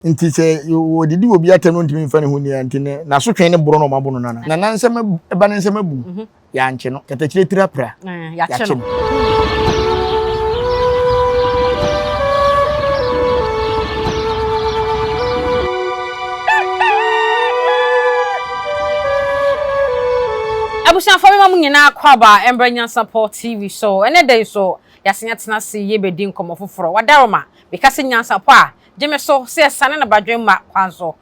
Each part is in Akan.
Nti sɛ wɔdidi wɔ bi atɛm no ntumi mfa ne ho nni a nti ne n'asotwe ne borɔ na ɔmabo no nana. Nana nsɛm abu ɛba ne nsɛm abu mhm. yɛankye no katakyire tiri apira yɛakye no. Abusuafoɔ mema mo nyinaa kɔ aba mbrɛ Nyansapɔ TV so. Ɛnɛ da yi so yɛasan atena ase yɛbɛdi nkɔmmɔ foforɔ. Wadaroma, meka sɛ nyansapɔ a Gye me so sɛ yɛsane no badwemma kwan so.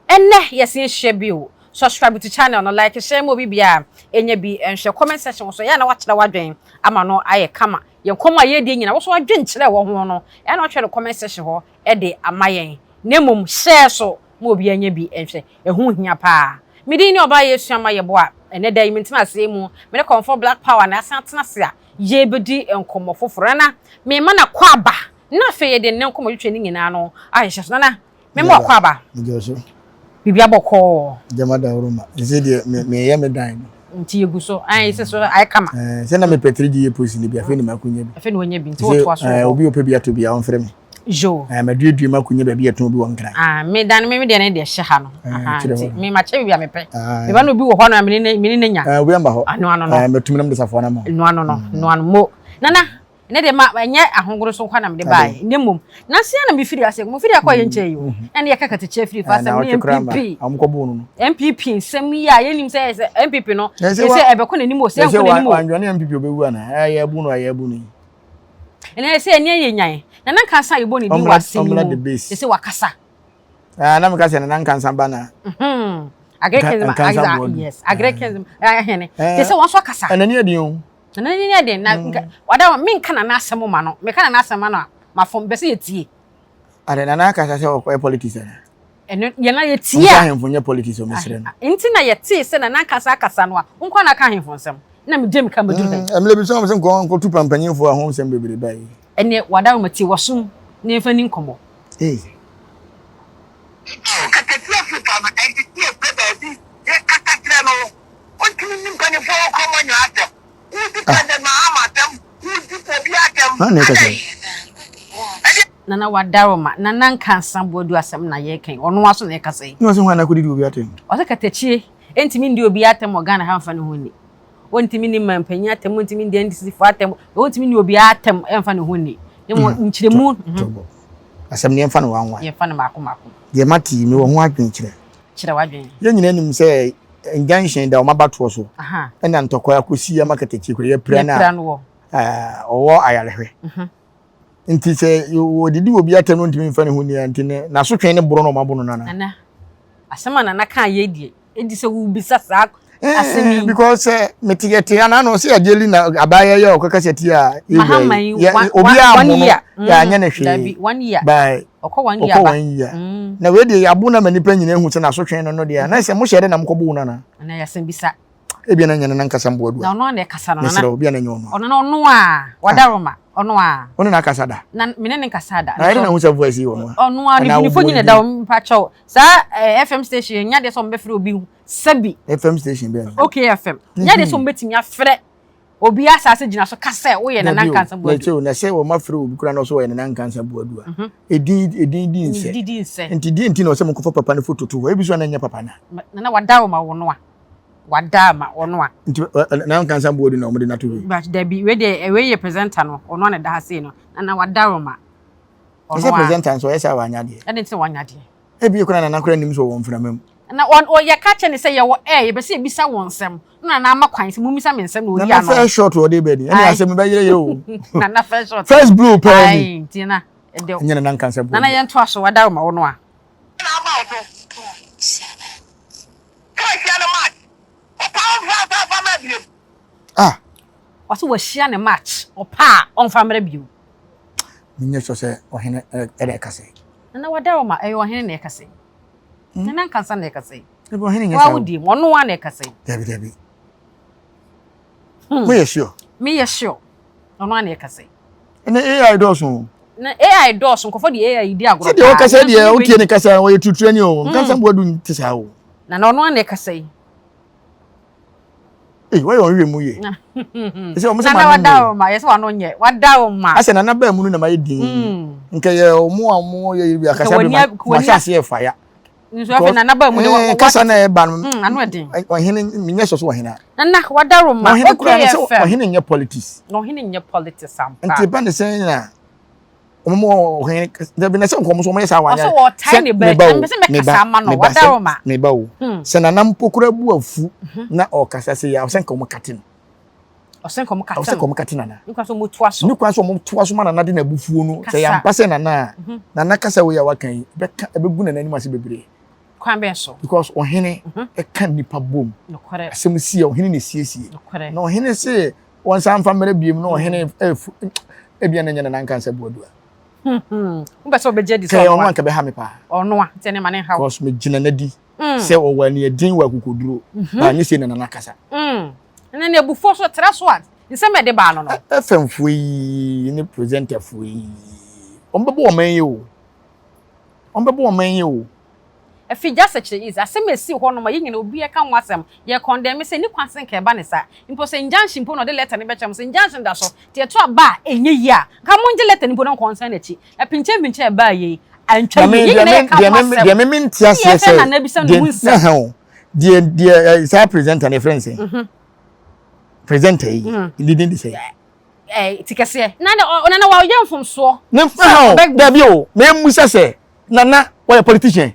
Ɛnnɛ yɛsan ahyia bio. Subscribe to channel no, like, share ma obi biara ɛnya bi nhwɛ. Comment section wɔ so, ɛyɛ a na wakyerɛ w'adwen ama no ayɛ kama. Yɛn nkɔmmɔ a yɛredi nyinaa, wo nso w'adwen kyerɛ wɔ ho no, ɛyɛ a na watwerɛ no comment section hɔ de ama yɛn. Na mmom share so ma obiara nya bi nhwɛ. Ɛho hia paa. Me din ne Ɔbaa Yesu Ama Yeboah. Ɛnnɛ da yi mentena aseɛ mu, me ne Kɔmfoɔ Black Power na yɛasan atena ase a yɛrebɛdi nkɔmmɔ foforɔ. Nana, merema no akwaaba Na afei yɛde nnɛ nkɔmmɔtwetwe no nyinaa no ahyehyɛ so. Nana, mema wo akwaaba. Megye wo so. Biribi abɔ kɔɔ. Gyama dawuruma. Ɛsɛ deɛ me meyɛ me dan no. Nti yɛgu so. Ayi sɛ so ayɛ kama. Ɛɛ sɛ na mepɛ 3G yɛ post no bi afei na makonya bi. Afei na wanya bi nti wotoa so wɔ hɔ. Obi ɔpɛ bi atɔ bi a ɔmfrɛ me. Yo. Ɛɛ maduadua makonya baabi yɛtɔn bi wɔ Nkran. Ah me dan me deɛ ne deɛ hyɛ ha no. Kyerɛ hɔ. Me makyɛ baabi a mepɛ. Me ba no obi wɔ hɔ no a me ne ne nya. Ɛɛ obi amba hɔ. Ano ano no. Ɛɛ mɛtumi na mede safoa no ama wo. No ano no. No ano mo. Nana Ɛnɛ deɛ ma ɛnyɛ ahogoro so nkwa na mede baeɛ na mmom nansa yi na mefiri ase mefiri akɔ yɛ nkyɛn yi o na ne yɛka katakyie afiri fa asɛm ne NPP NPP nsɛm yi a yɛnim sɛ sɛ NPP no sɛ ɛbɛkɔ n'anim o sɛ ɛnkɔ n'anim o wandwane NPP ɔbɛwu ana ɛyɛ abu no ɛyɛ abu no yi ɛnɛ sɛ ɛne yɛ nyan na na nkansa yɛbɔ ne din wɔ asɛm yi mu sɛ wakasa Ah, na meka sɛ nana nkansa ba na. Mhm. Agric yes, agric ahene. Te sɛ wɔn nso akasa. Ɛnani yɛ den o. Nana ni yɛ den na mm. wada menka nana asɛm ma no. Meka nana asɛm ma no a mafom bɛ sɛ yɛtie. Ade nana akasa sɛ ɔkɔyɛ politics ana. Ɛno yɛn na yɛtie a. Ahemfo nyɛ politics o mesrɛ no. Nti na yɛtee sɛ nana ankasa akasa no a nkɔ na aka ahemfo nsɛm. Na megye me ka meduru ha. Ɛmmerɛ bi sɛ wɔn sɛ nkɔ nkɔtu pampanyinfoɔ a ho nsɛm bebree ba yi. Ɛneɛ wada wɔn ti wɔsom na yɛmfa ni nkɔmmɔ. Ei. Ɔkatakyie Africa no ɛnte sɛ yɛpɛ baabi yɛ kasa kyerɛ no wontumi nni mpaninfoɔ wɔ kurom hɔ nyinaa atɛm wodi President Mahama atɛm wodi obi atɛm Hwan na ɛkasa adɛn yi? ɛdeɛ Nana Wadaroma, Nana Nkansah Boadu asɛm na yɛreka yi, ɔno ara so na ɛrekasa yi. Na ɔse hwan na akɔdidi obi atɛm? Ɔse katakyie ntumi ndi obiara atɛm wɔ Ghana ha mfa ne ho nni. Ɔntumi nni manpanyin atɛm, ɔntumi nni NDC foɔ atɛm, ɔntumi nni obiara atɛm mfa ne ho nni. Ne mu mm. nkyerɛmu. Mhm. Asɛm no yɛmfa no wanwa. Yɛmfa no mako mako. Deɛ mate yi mewɔ ho adwene kyerɛ. Kyerɛ w'adwene. Yɛn nyinaa nim sɛ injunction da wɔn abatoɔ so. Ɛna ntɔkwa akɔsi ama katakyie kura yɛpira no a ɔwɔ ayarehwɛ. Mhm. Nti sɛ wɔdidi wɔ bi atɛm no ntumi mfa ne ho nni nti n'asotwe ne borɔ na wɔn abo no nana. Nana asɛm a nana kaa yɛ deɛ Edi sɛ wobisa saa asɛm yi. Because sɛ mete yɛ te ana no sɛ agyeli na abayɛ yɛ ɔkɔka sɛ ti a Mahama yi obi a mo no yɛ anyɛ ne hwee. Dabi one year. By ɔkɔ one year ɔkɔ one year. Na wei deɛ yɛabo na ma nipa nyinaa ehu sɛ n'asotwe no no deɛ na sɛ mo hyɛ dɛ na mo kɔbo wo nana. Na yɛ asɛm bisa. Ebia na nyɛ ne nankasa mboa du. Na ɔno na ɛkasa no. Mesrɛ obi a na nyɛ ɔno. Ɔno na ɔno a wadaroma ɔno a. Ɔno na akasa da. Na me ne ne nkasa da. Na yɛde na ho sɛ voice yi ɔno a. Ɔno a ne fo nyina da mpa kyɛw. Saa eh, FM station nya deɛ sɛ ɔmbɛfrɛ obi sɛbi. FM station bɛn. Okay FM. Nya deɛ sɛ ɔmbɛtumi afrɛ obi asase gyina so ka sɛ woyɛ Nana Nkansa Boadu. Na sɛ wɔn afrɛ obi koraa na ɔsɛ ɔyɛ Nana Nkansa Boadu a. Mhm. Edin edin di nsɛ. Di nsɛ. Nti di nti na ɔsɛ mo nkɔfa papa no foto to hɔ. Ebi so na nyɛ papa na. Nana wada ma wo no a. Wada ma ɔno a. Nti Nana Nkansa Boadu na wɔn de nato hɔ. But dabi wei deɛ wei yɛ presenter no ɔno a na ɛda ha sei no. Nana wada ma. Ɔno a. Ɛsɛ presenter nso ɔyɛ sɛ wanya adeɛ. Ɛde nti na wanya adeɛ. Ebi kora nana kora nim sɛ ɔwɔ mframa mu. Na wɔn ɔyɛ ka kyɛ ne sɛ yɛwɔ ɛɛ yɛbɛ sɛ yɛbisa wɔn nsɛm na nana ama kwan sɛ mumisa me nsɛm na oyi ano. Nana first shot ɔde bɛ ni ɛne asɛm bɛ yere yɛ o. Nana first shot. First blow pɛɛ ni. Ayi nti na ɛdɛw. Ɛnyɛ nana nkansa bu. Nana yɛn to aso wada ma wo no a. Na ama wo so. Sɛ wahyia no March. Ɔpa ɔmfa nsa mfa mma bio. Ah. Ɔsɛ wahyia no March ɔpa a ɔmfa mmra bio. Menyɛ sure sɛ ɔhene ɛna ɛkasa yi. Nana wada ɔma ɛyɛ ɔhene na ɛkasa yi. Hmm? Nana nkansa na ɛkasa yi. Ebi ɔhene nyɛ saa. Wa wodi mu ɔno wa na ɛkasa yi. Dabi dabi. Hmm. Mo yɛ sure. Me yɛ sure. Ɔno wa na ɛkasa yi. Ɛnna AI dɔɔso o. Na AI dɔɔso nkɔfɔ de AI di agorɔ paa. Sɛdeɛ ɔkasa deɛ wotie ne kasa ɔyɛ tuturani o. Nkansa hmm. Boadu nte saa o. Nana ɔno wa na ɛkasa yi. Ei, wɔyɛ wɔn hwɛ mu yie. Ɛsɛ wɔn sɛ ma no nyɛ. Yɛsɛ wɔn ano nyɛ. Wada wɔn ma. Asɛ nana bɛɛ mu no na ma yɛ din. Hmm. Nka yɛ wɔn a wɔn yɛ yiri bi akasa bi ma ma hyɛ aseɛ fa ya. Nso afei nana bɛɛ mu de wɔn. Eh, kasa na ɛba no. Hmm, ano ɛden. Ɔhene nyɛ sɔ so ɔhene a. Nana wada wɔn ma. Ɔhene kura no sɛ ɔhene nyɛ politics. Na ɔhene nyɛ politics ampa. Nti ba ne sɛn na wɔn mu ɔhene dabi na sɛ nkɔm so wɔn yɛ saa wɔn anyɛ sɛ meba o meba meba sɛ meba o hmm. sɛ nana mpokura bu afu mhm. na ɔkasa sɛ yɛ ɔsɛ nka wɔn kate no ɔsɛ nka wɔn kate ɔsɛ nka wɔn kate nana ne kwan so wɔn toa so ne kwan so wɔn toa so ma nana de na abufuo no sɛ yɛn ampa sɛ nana a mhm. nana kasa wo yɛ waka yi bɛka ɛbɛgu nana anim ase bebree kwan bɛn so because ɔhene mhm. ɛka nipa bom asɛm si yɛ ɔhene na esiesie na ɔhene se Wɔnsan mfa mmrɛ biom na ɔhene afu ebia na nyɛ nana nka nsɛ boadua. Wopɛ sɛ ɔbɛgye adi sɛ ɔno a nka bɛha me paa. Ɔno a nti ɛne ma ne nhaw. Cause megyina n'adi mm. sɛ ɔwɔ aniɛden wɔ akokoduro. Mhm. Baa nyɛ sei na nana kasa. Mm. Ɛna ne abufuo so tra so a nsɛm ɛde baa no no. FM foɔ yi ne presenter foɔ yi wɔn bɛbɔ wɔn yi o. Wɔn bɛbɔ wɔn yi o. Efi gya sɛkyerɛ is asɛm a esii hɔ nom a yɛn nyinaa obiara ka ho asɛm, yɛ kɔndɛme sɛ nni kwan sɛ nka ɛba ne saa. Mpo sɛ injunction mpo na ɔde lɛta no bɛkyerɛ mo sɛ injunction da so nti ɛto aba a ɛnyɛ yie a, nka mongye lɛta no mpo na nkɔ nsan n'akyi. Na pinkyenpinkyen a ɛbaa yei, antwa yie. Yɛn nyinaa yɛka ho asɛm. Deɛ me mente aseɛ sɛ, Nana bisa no mu nsɛm. Deɛ deɛ saa presenter no yɛfrɛ no sɛn? Presenter yi, ne din de sɛn? Ti kɛseɛ. Nana nana wɔyɛ mfomsoɔ. Ne mfa ho, dabi o, mɛmmusa sɛ Nana wɔyɛ politician.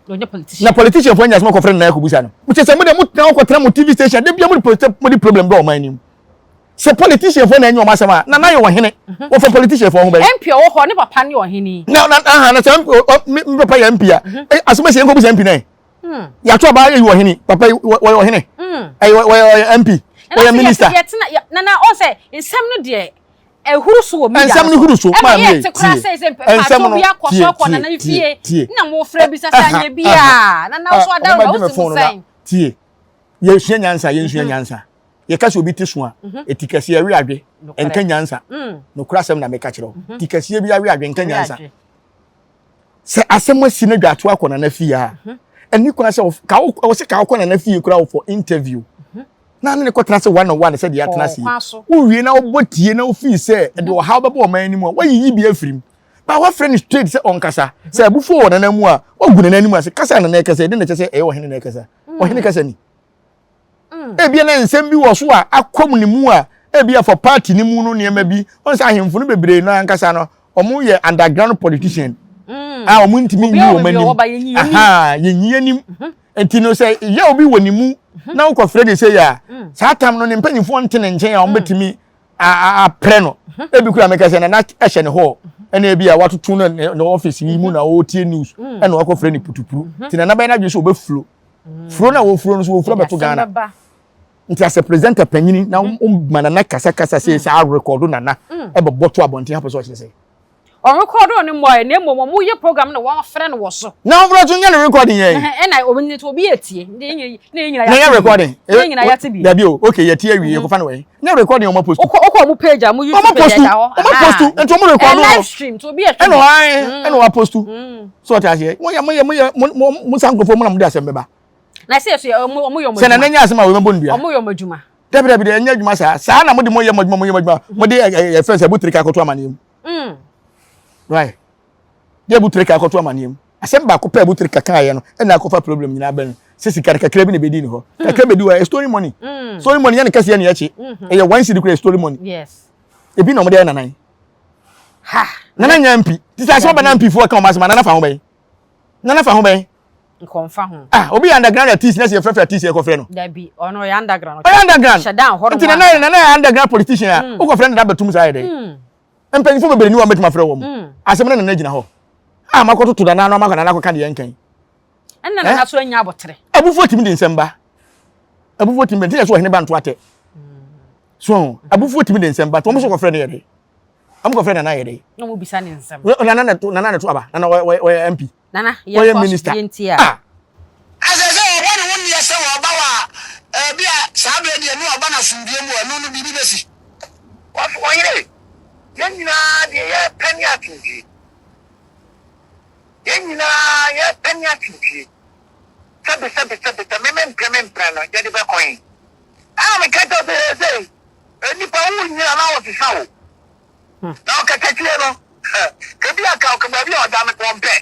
Na politician fo anya asɛm akɔfrɛ Nana akɔbusa no. Mo kyɛ sɛ mo de mo tena hɔ kɔtena mo TV station de bia mo de mo de problem bɛ ɔman nim. Sɛ politician fo na anya ɔmo asɛm a Nana yɛ ɔhene. Mhm. Wɔfa politician fo ho bɛyɛ. MP ɔwɔ hɔ ne papa ne ɔhene. Na na aha na sɛ me papa yɛ MP a. Mhm. Eh, asɛm asi yɛn kɔbusa MP nɛ. Hmm. Yɛato aba yɛ ɔhene. Papa wɔyɛ ɔhene. Hmm. Ɛyɛ wɔyɛ MP. Wɔyɛ minister. Nana ɔsɛ nsɛm no deɛ Ɛhuru so wɔ media no so. Nsɛm no huru so. Ɛma yɛ te koraa sɛ sɛ mpatsɔ bi akɔ so akɔ nana fie na mo frɛ bisa sɛ anyɛ bi a nana so adaro na wosi mo sɛn. Tie. Yɛsua nyansa, yɛnsua mhm. nyansa. Yɛka sɛ obi te so a, mhm. ɛti kɛseɛ ɛwe adwe, ɛnka nyansa. Mm. Nokorɛ asɛm na meka kyerɛ wo. Mhm. Ti kɛseɛ bi awe adwe, nka nyansa. Sɛ asɛm asi na dwato akɔ nana fie a, ɛni kwan sɛ ka wo sɛ ka wokɔ nana fie koraa for interview. Na ne ne kɔtena ase one on one sɛ deɛ atena ase yi. Wowie na wobɔ tie na wofii sɛ ɛde ɔhaw bɛbɔ ɔman no mu a, woayiyi bi afiri mu. Ba woafrɛ no straight sɛ ɔnkasa. Sɛ abufuo wɔ nana mu a, woagu nana anim ase. Kasa a nana ɛkasa yi, dɛn na ɛkyerɛ sɛ ɛyɛ ɔhene na ɛkasa? Ɔhene kasa ni. Ebia na nsɛm bi wɔ so a akɔm ne mu a ebia for party no mu no nneɛma bi. Wɔn sɛ ahemfo no bebree no ankasa no, wɔn yɛ underground politician a wɔn ntumi nyi wɔn anim. Aha, yɛnyi anim. Nti no sɛ yaw bi wɔ ne mu mhm. na wokɔfrɛ ne sɛ yɛ a mm. saa tam no ne mpanyinfoɔ nte ne nkyɛn a wɔbɛtumi mm. aprɛ no mhm. ebi kura meka sɛ nana ɛhyɛ ne hɔ ɛna ebi a watoto no ne ɔfisi yi mu na ɔretie news mm. ɛna wakɔfrɛ ne putupuru nti nana bɛyɛ n'adwene sɛ ɔbɛfuro furo na wɔfuro no so wɔfuro bɛto Ghana nti asɛ presenter panyini na ma nana kasakasa sɛ sɛ arekɔdo nana ɛbɛbɔ to abɔnten apɛ sɛ ɔkyerɛ sɛ Ɔrekɔdo no mmɔɛ na mmom ɔmo yɛ program na wɔn frɛ no wɔ so. Na ɔmfrɛ so nyɛ no recording yɛ. Ɛna obi ne to obi yɛ tie. Ne yɛ nyina yɛ recording. Ne yɛ nyina yɛte bi. Dabi o okay yɛ tie awie yɛkɔfa no wɔ he. Nyɛ recording ɔmo post. Okɔ okɔ ɔmo page a ɔmo YouTube page ɛda hɔ. Ɔmo post nti ɔmo record no. Live stream nti obi yɛ hwɛ. Ɛna ɔan ɛna ɔa post. So ɔte aseɛ mo yɛ mo yɛ mo yɛ mo mo saa nkurɔfoɔ mo na mo de asɛm bɛba. Na ɛsɛ yɛ so yɛ ɔmo ɔmo yɛ ɔmo adwuma. Sɛ nana nyɛ asɛm a wɔbɛbɔ no dua. Ɔmo yɛ ɔmo adwuma. Dabi dabi deɛ ɛnyɛ adwuma saa saa na mo de mo yɛ mo adwuma mo yɛ mo adwuma mo de ɛ ɛ fɛn sɛ butirika akɔto amaneɛ mu. Mm. Right. Deɛ butirika akɔto amaneɛ mu. Asɛm baako pɛ butirika kan yɛ no ɛna akɔfa problem nyinaa bɛn sɛ sika no kakra bi na ebedi ne hɔ. Mm. Kakra bedi hɔ ɛyɛ story money. Mm. Story money yɛ ne kɛseɛ ne ɛkyi. Mm-hmm. Ɛyɛ one cedi kura yɛ story money. Yes. Ebi na wɔn de ayɛ nanan. Ha. Nana nya mpi. Ti sɛ asɛm ɔbɛn na mpi foɔ ka wɔn asɛm a nana fa ho bɛn. Nana fa ho bɛn. Nkɔmfa ho. Ah, obi yɛ underground artist na sɛ yɛfrɛfrɛ artist yɛkɔfrɛ no. Dabi, ɔno ɔyɛ underground. Ɔyɛ underground. Hyɛ dan hɔ nom. Nti nana nana yɛ underground politician a, mm. wokɔfrɛ no da bɛtum saa yɛ dɛn? Mm. Mpanyinfo bebree ni wɔn bɛtumi afrɛ wɔn. Mm. Asɛm no nana gyina hɔ. A makɔtoto nana no amakɔ nana akɔka deɛ nkan. Ɛnna nana so anya abotere. Abufuo tumi de nsɛm ba. Abufuo tumi de nti yɛ so ɔhene ba nto atɛ. So abufuo tumi de nsɛm ba. Wɔn nso kɔfrɛ no yɛ dɛ. Wɔn kɔfrɛ nana yɛ dɛ. Na wɔn bisa ne nsɛm. Nana na to nana na to aba. Nana ɔyɛ MP. Nana, yɛn kɔ so yɛn ti a. Ah. Ɛsɛ sɛ wɔbɔ ne ho nneɛ sɛ wɔba hɔ a, ebia saa berɛ deɛ ne ɔba no asomdwoeɛ mu a, ɛno no biribi bɛsi. Ɔhene, yɛn nyinaa deɛ yɛrepɛ ne asomdwoeɛ. Yɛn nyinaa yɛrepɛ ne asomdwoeɛ. Sɛbe, sɛbe, sɛbe, sɛ me mempɛ mempɛ no, yɛde bɛkɔ he? Ɛna meka kyerɛ sɛ seesei nnipa wonyina na wɔsesa wo. Na ɔkatakyie no, ebi aka ɔka baabi a ɔda no wɔmpɛ.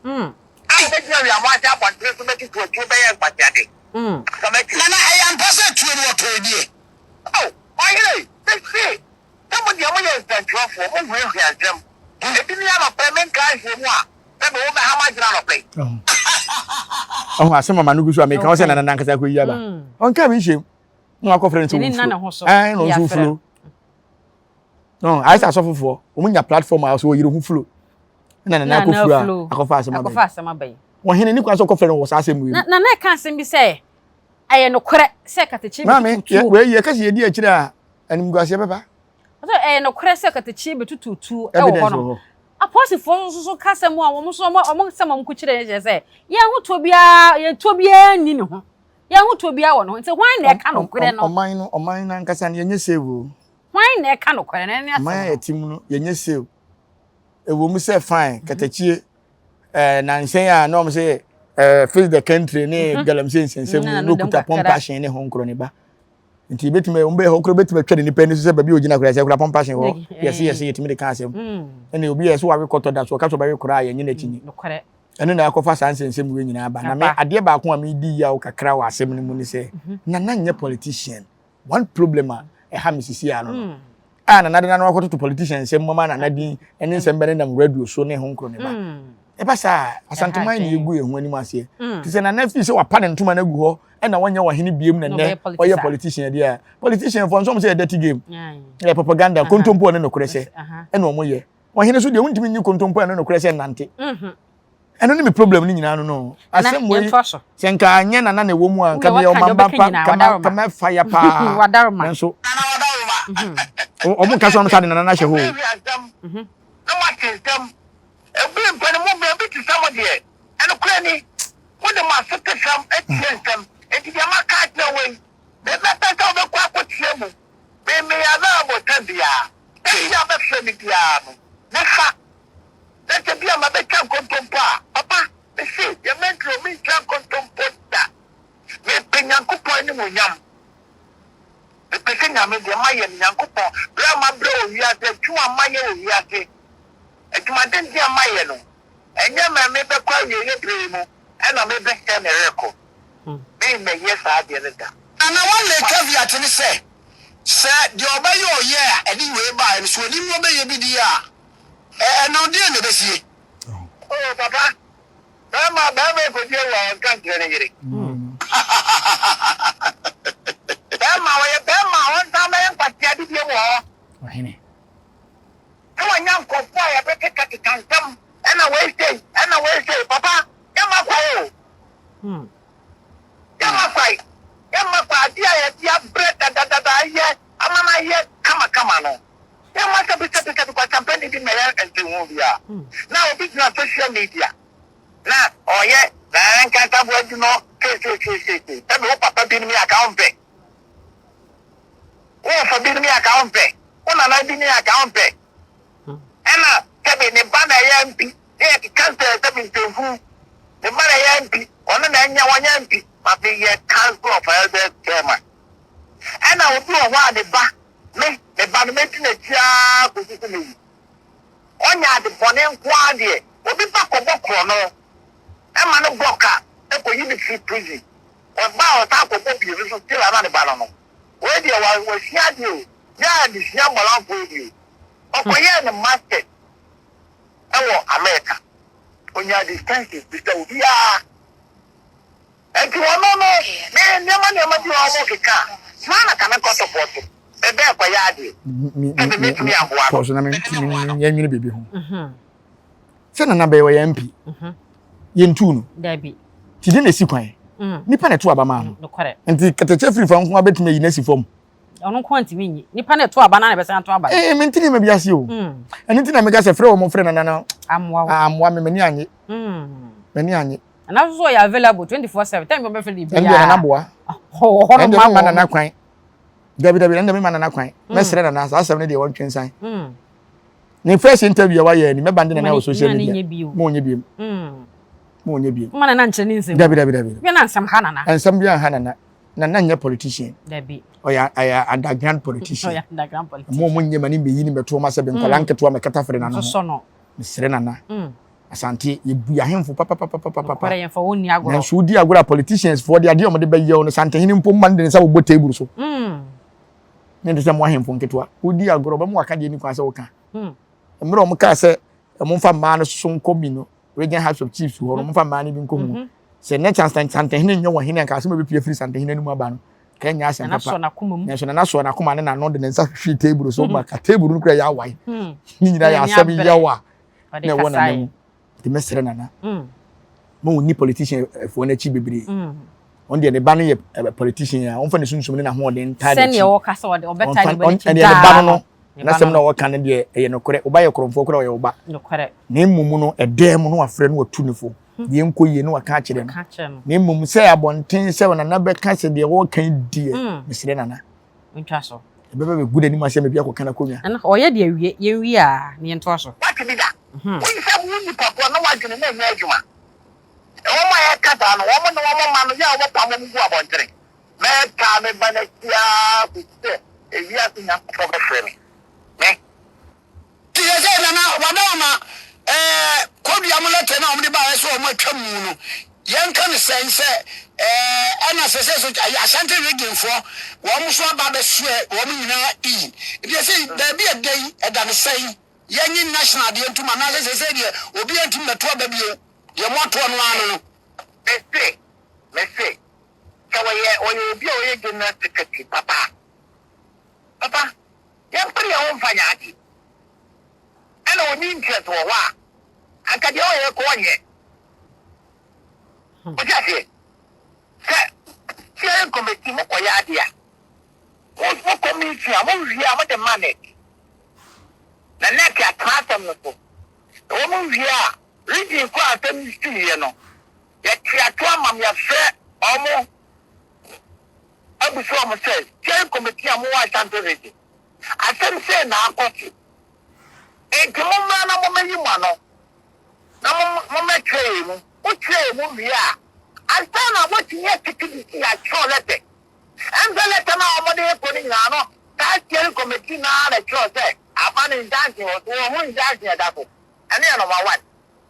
A wɔbɛgyina wiamo ase abɔntene so bɛtutu atuo bɛyɛ nkwaseade. Nana, ɛyɛ ampa sɛ tuo no wɔtɔɔ bie? Oh, ɔhene, mese sɛ mo deɛ moyɛ nsɛntwerɛfoɔ, mohurahura nsɛm. Ebi ne anɔpa yi menkaa hwee mu a, sɛbe wobɛha m'adwene anɔpa yi. Ɔho asɛm ama no gu so a meka wo sɛ nana nankasa akɔyi aba. Ɔnka me nhyɛm na wakɔfrɛ no sɛ wɔmfuro. Ɛn na ɔnso furo. No, ayɛ sɛ asɔfofoɔ, wɔn nya platform a sɛ wɔyere ho furo. Na nana akɔfuro a akɔfa asɛm aba yi. Ɔhene ne kwan sɛ ɔkɔfrɛ no wɔ saa asɛm wei mu. Nana ɛka asɛm bi sɛ ɛyɛ nokorɛ sɛ katakyie bɛtutu tuo. Maame, wei yɛka sɛ yɛdi akyire a animguaseɛ bɛba. Ɔsɛ ɛyɛ nokorɛ sɛ katakyie bɛtutu tuo ɛwɔ hɔ no. Apolisifoɔ nso so kasa mu a wɔn nso wɔn nsɛm a wɔn kyerɛ yɛn kyerɛ sɛ yɛn ho tuo biara yɛn tuo biara nni ne ho. Yɛn ho tuo biara wɔ ne ho nti hwan na ɛka nokorɛ no? Ɔman no ɔman no ankasa no yɛnyɛ save o. Hwan na ɛka nokorɛ no ɛne asɛm no. Ɔman a yɛte mu no yɛnyɛ save. Ɛwɔ mu sɛ fine katakyie ɛɛ nansa yi a na wɔn sɛ ɛɛ face the country ne mhm. galamsey nsɛnsɛm mu na okuta pump action ne ho nkorɔ ne ba nti ebetumi wɔn bɛ hɔ koro betumi atwa ne nipa ani so sɛ baabi a ogyina kora sɛ kora pump action hɔ yɛsi yɛsi yɛtumi de ka asɛm mm. ɛna obi yɛ so wawe kɔtɔ da so ɔka so ɔbɛwe koraa yɛnye n'akyi ni mm, ɛno na akɔfa saa nsɛnsɛm wei nyinaa ba na me adeɛ baako a medi yaw kakra wɔ asɛm no mu ne sɛ mhm. nana nyɛ politician one problem a ɛha me sisi ano no mm. a nana de nana wakɔtoto politician nsɛm mama nana din ne nsɛm bɛne nam radio so ne ho nkoro ne ba mm. ɛba saa asanteman ne yɛgu yɛn ho anim aseɛ mm. te sɛ nana fii sɛ wapa ne ntoma no agu hɔ ɛna wɔnyɛ wɔhene biem na nnɛ ɔyɛ politician deɛ a politician fo nso wɔn sɛ yɛ dirty game ɛyɛ propaganda kontompo ne nokorɛ sɛ ɛna wɔn yɛ ɔhene so deɛ wontumi nyi kontompo ɛne nokorɛ sɛ nnante mm-hmm. Ɛno ne me problem no nyinaa no no. Asɛm wei sɛ nka anyɛ nana na ɛwɔ mu a nka meyɛ ɔmamba pa nka mɛfa ya paa. Nanso ɔmo nka sɛ ɔmo sa de nana no ahyɛ hɔ o. Na moate nsɛm. Ebi mpɛ no mo bɛ bi te sɛ mo deɛ. Ɛnokorɛ ni, mode mo aso te fam tie nsɛm. Enti deɛ maka akyerɛ wo yi, mebɛpɛ sɛ wobɛkɔ akɔtie mu. Me, meyɛ available tɛm biara. Tɛm biara a wobɛfrɛ me biara no, mɛfa. Na sɛ bi a mabɛtwa nkontompo a, papa, mese, deɛ maduro, mentwa nkontompo da. Mepɛ Nyankopɔn animuonyam. Mepɛ sɛ Nyame, deɛ mayɛ no, Nyankopɔn, berɛ a mabrɛ wɔ wiase, adwuma a mayɛ wɔ wiase, adwuma denden a mayɛ no, ɛnyɛ mɛ mebɛkɔ awieeɛ berɛ yi mu ɛna mebɛsɛe me rekɔ. Meremmɛyɛ saa adeɛ no da. Na one lay caveat ne sɛ, sɛ deɛ ɔbɛyɛ ɔyɛ a ɛde wei baeɛ no, sɛ ɔnim na ɔbɛyɛ bi deɛ a, Ɛ ɛno deɛn na ɛbɛsie? Oh papa, bɛrima bɛrima ɛkɔdi awu a ɔnka nkyerɛ ne yere. Bɛrima ɔyɛ bɛrima a ɔnsan bɛyɛ nkwaseade biom wɔ hɔ. Ɔhene. Sɛ wanya nkurɔfoɔ a yɛbɛkekakeka nsɛm ɛna wei sei ɛna wei sei papa yɛmma kwae o. Yɛmma kwae yɛmma kwae adeɛ a yɛde abrɛ dadadada ayɛ ama no ayɛ kamakama no. Yɛmma sɛbisɛbisɛbi kwasampani bi mmɛyɛ nsɛnhunu biara. Na obi gyina social media na ɔyɛ n'ankasa bo adu no seiseiseisei. Sɛbi wo papa binom yɛ aka wompɛ. Wo wɔfa binom yɛ aka wompɛ. Wo nana bi yɛ aka wompɛ. Ɛna sɛbi ne ba na ɛyɛ MP na yɛkeka nsɛ sɛbi nsɛnhunu. Ne ba na ɛyɛ MP, ɔno na ɛnyɛ ɔnyɛ MP. Ma meyɛ council of elders chairman. Ɛna obi wɔ hɔ a ne ba Me, me ba no, mɛdi n'akyi ara kɔsi sɛ mɛwu. Ɔnyɛ ade bɔne nko ara deɛ, obi ba kɔbɔ korɔno ma no bɔ ka kɔyi no firi prison. Ɔba a ɔsan kɔbɔ bio no nso still a na ne ba no no. Wei deɛ wa, wasua adeɛ o, nyɛ adesua mmɔlanfoɔ yi deɛ o. Ɔkɔyɛɛ ne masters wɔ America. Ɔnyaa distinctions bisa obiara. Enti ɔno no, me nneɛma nneɛma bi a wɔkeka a, saa na ka mekɔ sɔpɔto. Mebɛɛ kɔyɛ adeɛ. Sɛbi mɛtumi aboa no. Pɔso na yɛnwene biribi ho. Sɛ Nana bɛyɛ ɔyɛ MP. Yɛntuu no. Dabi. Nti deɛ na ɛsi kwan. Nipa na ɛto aba maa no. Nti katakyɛ firi fa nko ara bɛtumi ayi no asi fam. Ɔno nko ntumi nyi. Nipa na ɛto aba na na ɛbɛsan ato aba. Ee, mente nneɛma bi ase o. Ɛno nti na meka sɛ frɛ wɔn frɛ Nana no. Amoa wo. Amoa me, m'ani anye. M'ani anye. Nana nso ɔyɛ available 24/7 time bi ɔbɛfrɛ de biara. Ɛndeɛ nana boa. Ɔwɔ hɔ no ma wɔn. nana kwan. Dabi dabi ɛndeɛ mema nana kwan. Mm. Mɛsrɛ nana saa asɛm no deɛ wɔntwe nsan. Mm. Ne first interview a wayɛ ni mɛba de nana wɔ social media. Mo nyɛ biem. Mm. Mo nyɛ biem. Mo nana nkyerɛ ne nsɛm. Dabi dabi dabi. Bi na nsɛm ha nana. Nsɛm bi anha nana. Nana nyɛ politician. Dabi. Ɔyɛ ɔyɛ underground politician. Ɔyɛ underground politician. Mo mo nyɛ ma ne mbeyi ne mbɛto ɔma sɛ nkwadaa mm. nketewa mɛkata fere nana ho. Sosɔ no. Mesrɛ nana. Mm. Asante yɛbu yɛ ahemfo papapapapapa. Nokorɛ yɛmfa wɔn nni agorɔ. Nanso wodi agorɔ a politicians foɔ de adeɛ a wɔde bɛyɛ wo no Santehene mpo mma no de ne nsa bobɔ table so. Mm. Ne nte sɛ mo ahemfo nketewa. Wodi agorɔ ɔbɛma waka deɛ ni kwan sɛ woka. Mm. Mmerɛ wɔn kaa sɛ wɔmfa mmaa no so nkɔ bi no Region House of Chiefs hɔ no wɔmfa mmaa no bi nkɔ mu. Mm-hmm. Sɛ nnɛ kyɛ Santehene nyɛ wɔn hene anka asɛm a ɛbɛpue afiri Santehene anom aba no, ka ɛnyɛ asɛm papa. Nanso Nana sɔɔ n'akoma ne n'ano de ne nsa hwehwee table so ma ka table no kura yɛ awae. Hmm. Ne nyinaa yɛ asɛm yaw a na ɛwɔ Nana mu. Nti mɛsrɛ Nana. Hmm. Ma wɔnni politician eh, foɔ no akyi bebree. Hmm. Wɔn deɛ ne ba no yɛ eh, politician a wɔmfa ne sunsum ne n'ahoɔden ntaa n'akyi. Sɛnea wɔka sɛ ɔde ɔbɛtaa ne ba n'akyi daa. Ne ba no no N'asɛm na ɔka no deɛ ɛyɛ nokorɛ. Wo ba yɛ korɔmfoɔ koraa ɔyɛ wo ba. Nokorɛ. Na mmom no ɛdɛɛ mu na wafrɛ no watu no fo. Hmm. Deɛ nkɔ yie na waka akyerɛ no. Na mmom sɛ abɔnten sɛ nana bɛka sɛ deɛ wɔreka yi deɛ hmm. mesrɛ nana. Ntwa so. Ɛbɛbɛ bɛgu n'anim ase ama bi akɔka n'akonnwa. Ɛna ɔyɛ deɛ wie yɛnwie a na yɛntoa so. Wate bi da? Hmm. Woyi sɛ wo nipa korɔ na wadwene na ɛnyɛ adwuma. Wɔn a yɛka saa no, wɔn ne wɔn mma no yɛ a wɔpam wɔn gu abɔntene. Mɛtaa me ba no akyi ara kɔsi sɛ ewiase Nyankopɔn bɛfrɛ me. Me. Nti sɛsɛi Nana Wadawma eh, Kodua mo lɛtɛ no a wɔde baeɛ sɛ wɔn atwa mu no yɛnka no sɛn sɛ eh, ɛna sɛsɛi so ayi Ashanti region foɔ wɔn nso aba abɛsoɛ wɔn nyinaa i nti sɛsɛi baabi a ɛda yi ɛda no sɛn yɛnye national deɛ ntom anaasɛ sɛsɛi deɛ obiara ntumi mmɛto aba bio deɛ moatoɔ no ara no no. Mese, mese, sɛ ɔyɛ ɔyɛ obi a ɔyɛ general secretary papa a, papa, yɛmpere yɛn ho mfa nyɛ adeɛ. Ɛna ɔni interest wɔ hɔ a, anka deɛ ɔyɛ kɔ ɔnyɛ. Wote aseɛ? Sɛ steering committee mokɔyɛ adeɛ a, mo mokɔ meeting a, mowie a mode ma NEC. Na NEC atena asɛm no so. Na wɔn wie a, region kɔ a asɛm no siiɛ no, Yɛtua to ama m yɛfrɛ ɔmo abisa ɔmo sɛ steering committee a mowɔ Ashanti region asɛm sei na akɔ so enti mommra na mommɛyi mo ano na mommɛkyerɛ yɛn mu. Mokyerɛ yɛn mu wie a ansa na moatumi atete biribi yɛatwerɛ lɛtɛ. Ɛnsɛ lɛtɛ no a wɔde rekɔ no nyinaa no saa steering committee no ara na ɛtwerɛ sɛ aba no injunction wɔ so, wɔn ho injunction ɛda so. Ɛno yɛ number one.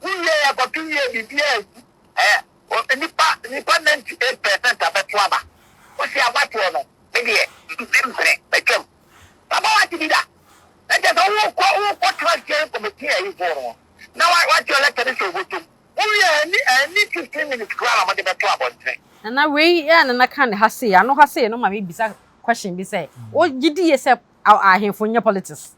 Wo wie yɛ kɔto wie biribiara nsi ɛ nnipa nnipa 98% abɛto aba. Wo se abatoɔ no me deɛ me mpene matwam. Papa wate bi da? Na kyerɛ sɛ wokɔ wokɔ tena steering committee ayifoɔ no na wakyerɛ letter no sɛ wobɔtom. Wo wie a ɛnni ɛnni 15 minutes koraa na mode bɛto abɔntene. Nana wei a Nana ka ne ha sei ano ha sei no ma me bisa question bi sɛ wo gye die sɛ ahemfo nyɛ politics?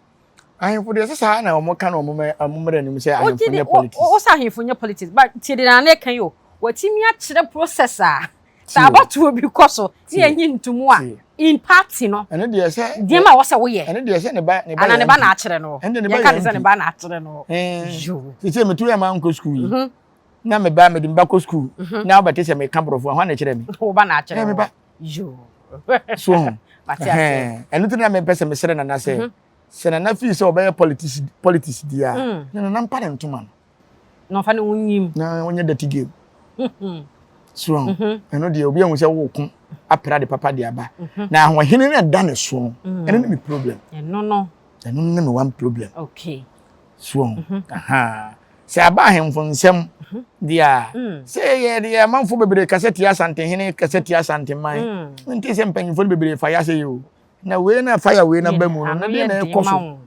Ahemfo deɛ sɛ saa na wɔn ka no wɔn mmara no mu sɛ ahemfo nyɛ politics. Wo sɛ ahemfo nyɛ politics but tie deɛ Nana ka yi o watumi akyerɛ process a sɛ abatoɔ bi kɔ so ne yɛnyi ntomu a in party no ɛno deɛ sɛ nneɛma a wɔsɛ woyɛ ɛno deɛ sɛ ne ba ne ba ana ne ba na akyerɛ no ɛno deɛ ne ba yɛka ne sɛ ne ba na akyerɛ no yoo sɛ metu yɛ ma nkɔ sukuu yi mhm. na me ba mede me ba kɔ sukuu mhm. na wobɛte sɛ meka borɔfo a hwan na ɛkyerɛ me wo ba na akyerɛ me ba yoo so ho ɛno nti na mepɛ sɛ mesrɛ nana sɛ mhm. sɛ nana fii sɛ ɔbɛyɛ politics politics di a mm. na nana mpa ne ntoma no na ɔfa ne ho nyim na ɔnyɛ dirty game mhm. so ho mhm. ɛno deɛ obi ahu sɛ woko apra de papa de aba na ahoɔhene no ɛda ne so no mm. ɛno ne me problem ɛno no ɛno ne me one problem okay so ho Sɛ aba ahemfo nsɛm deɛ a, mm. sɛ yɛ deɛ amanfo bebree kasa tia Asantehene, kasa tia Asanteman. Mm. Nti sɛ mpanyinfo no bebree fa yɛ asɛ yi o. Na wei na fa ya wei na ba mu no, na deɛ na ɛkɔ so.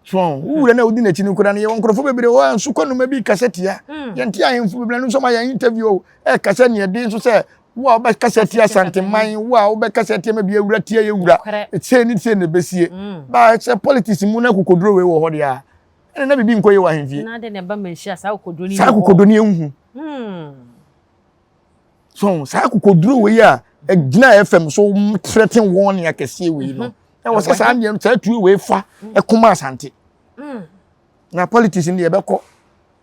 So, wura na wodi n'akyi no koraa no, yɛwɔ nkurɔfo bebree wɔ nso kɔ nnoma bi kasa tia. Mm. Yɛnte ahemfo bebree no nso ma yɛn interview o. Ɛkasa nea ɛden nso sɛ wo a wobɛkasa tia Asanteman, wo a wobɛkasa tia ma bi awura tia yɛ wura. Sei ne sei na ɛbɛsie. Ba sɛ politics mu na kokoduro wei wɔ hɔ deɛ a, ɛna na biribi nkɔ yie wɔ ahemfie. Na adɛn na ɛba manhyia saa akokoduro no Saa akokoduro no yɛnhu. Hmm. So saa akokoduro wei a ɛgyina FM so threaten warning akɛseɛ wei no. Mhm. Ɛwɔ sɛ saa nneɛma saa tuo wei fa mm. ɛkoma Asante. Mm. Na politics no deɛ ɛbɛkɔ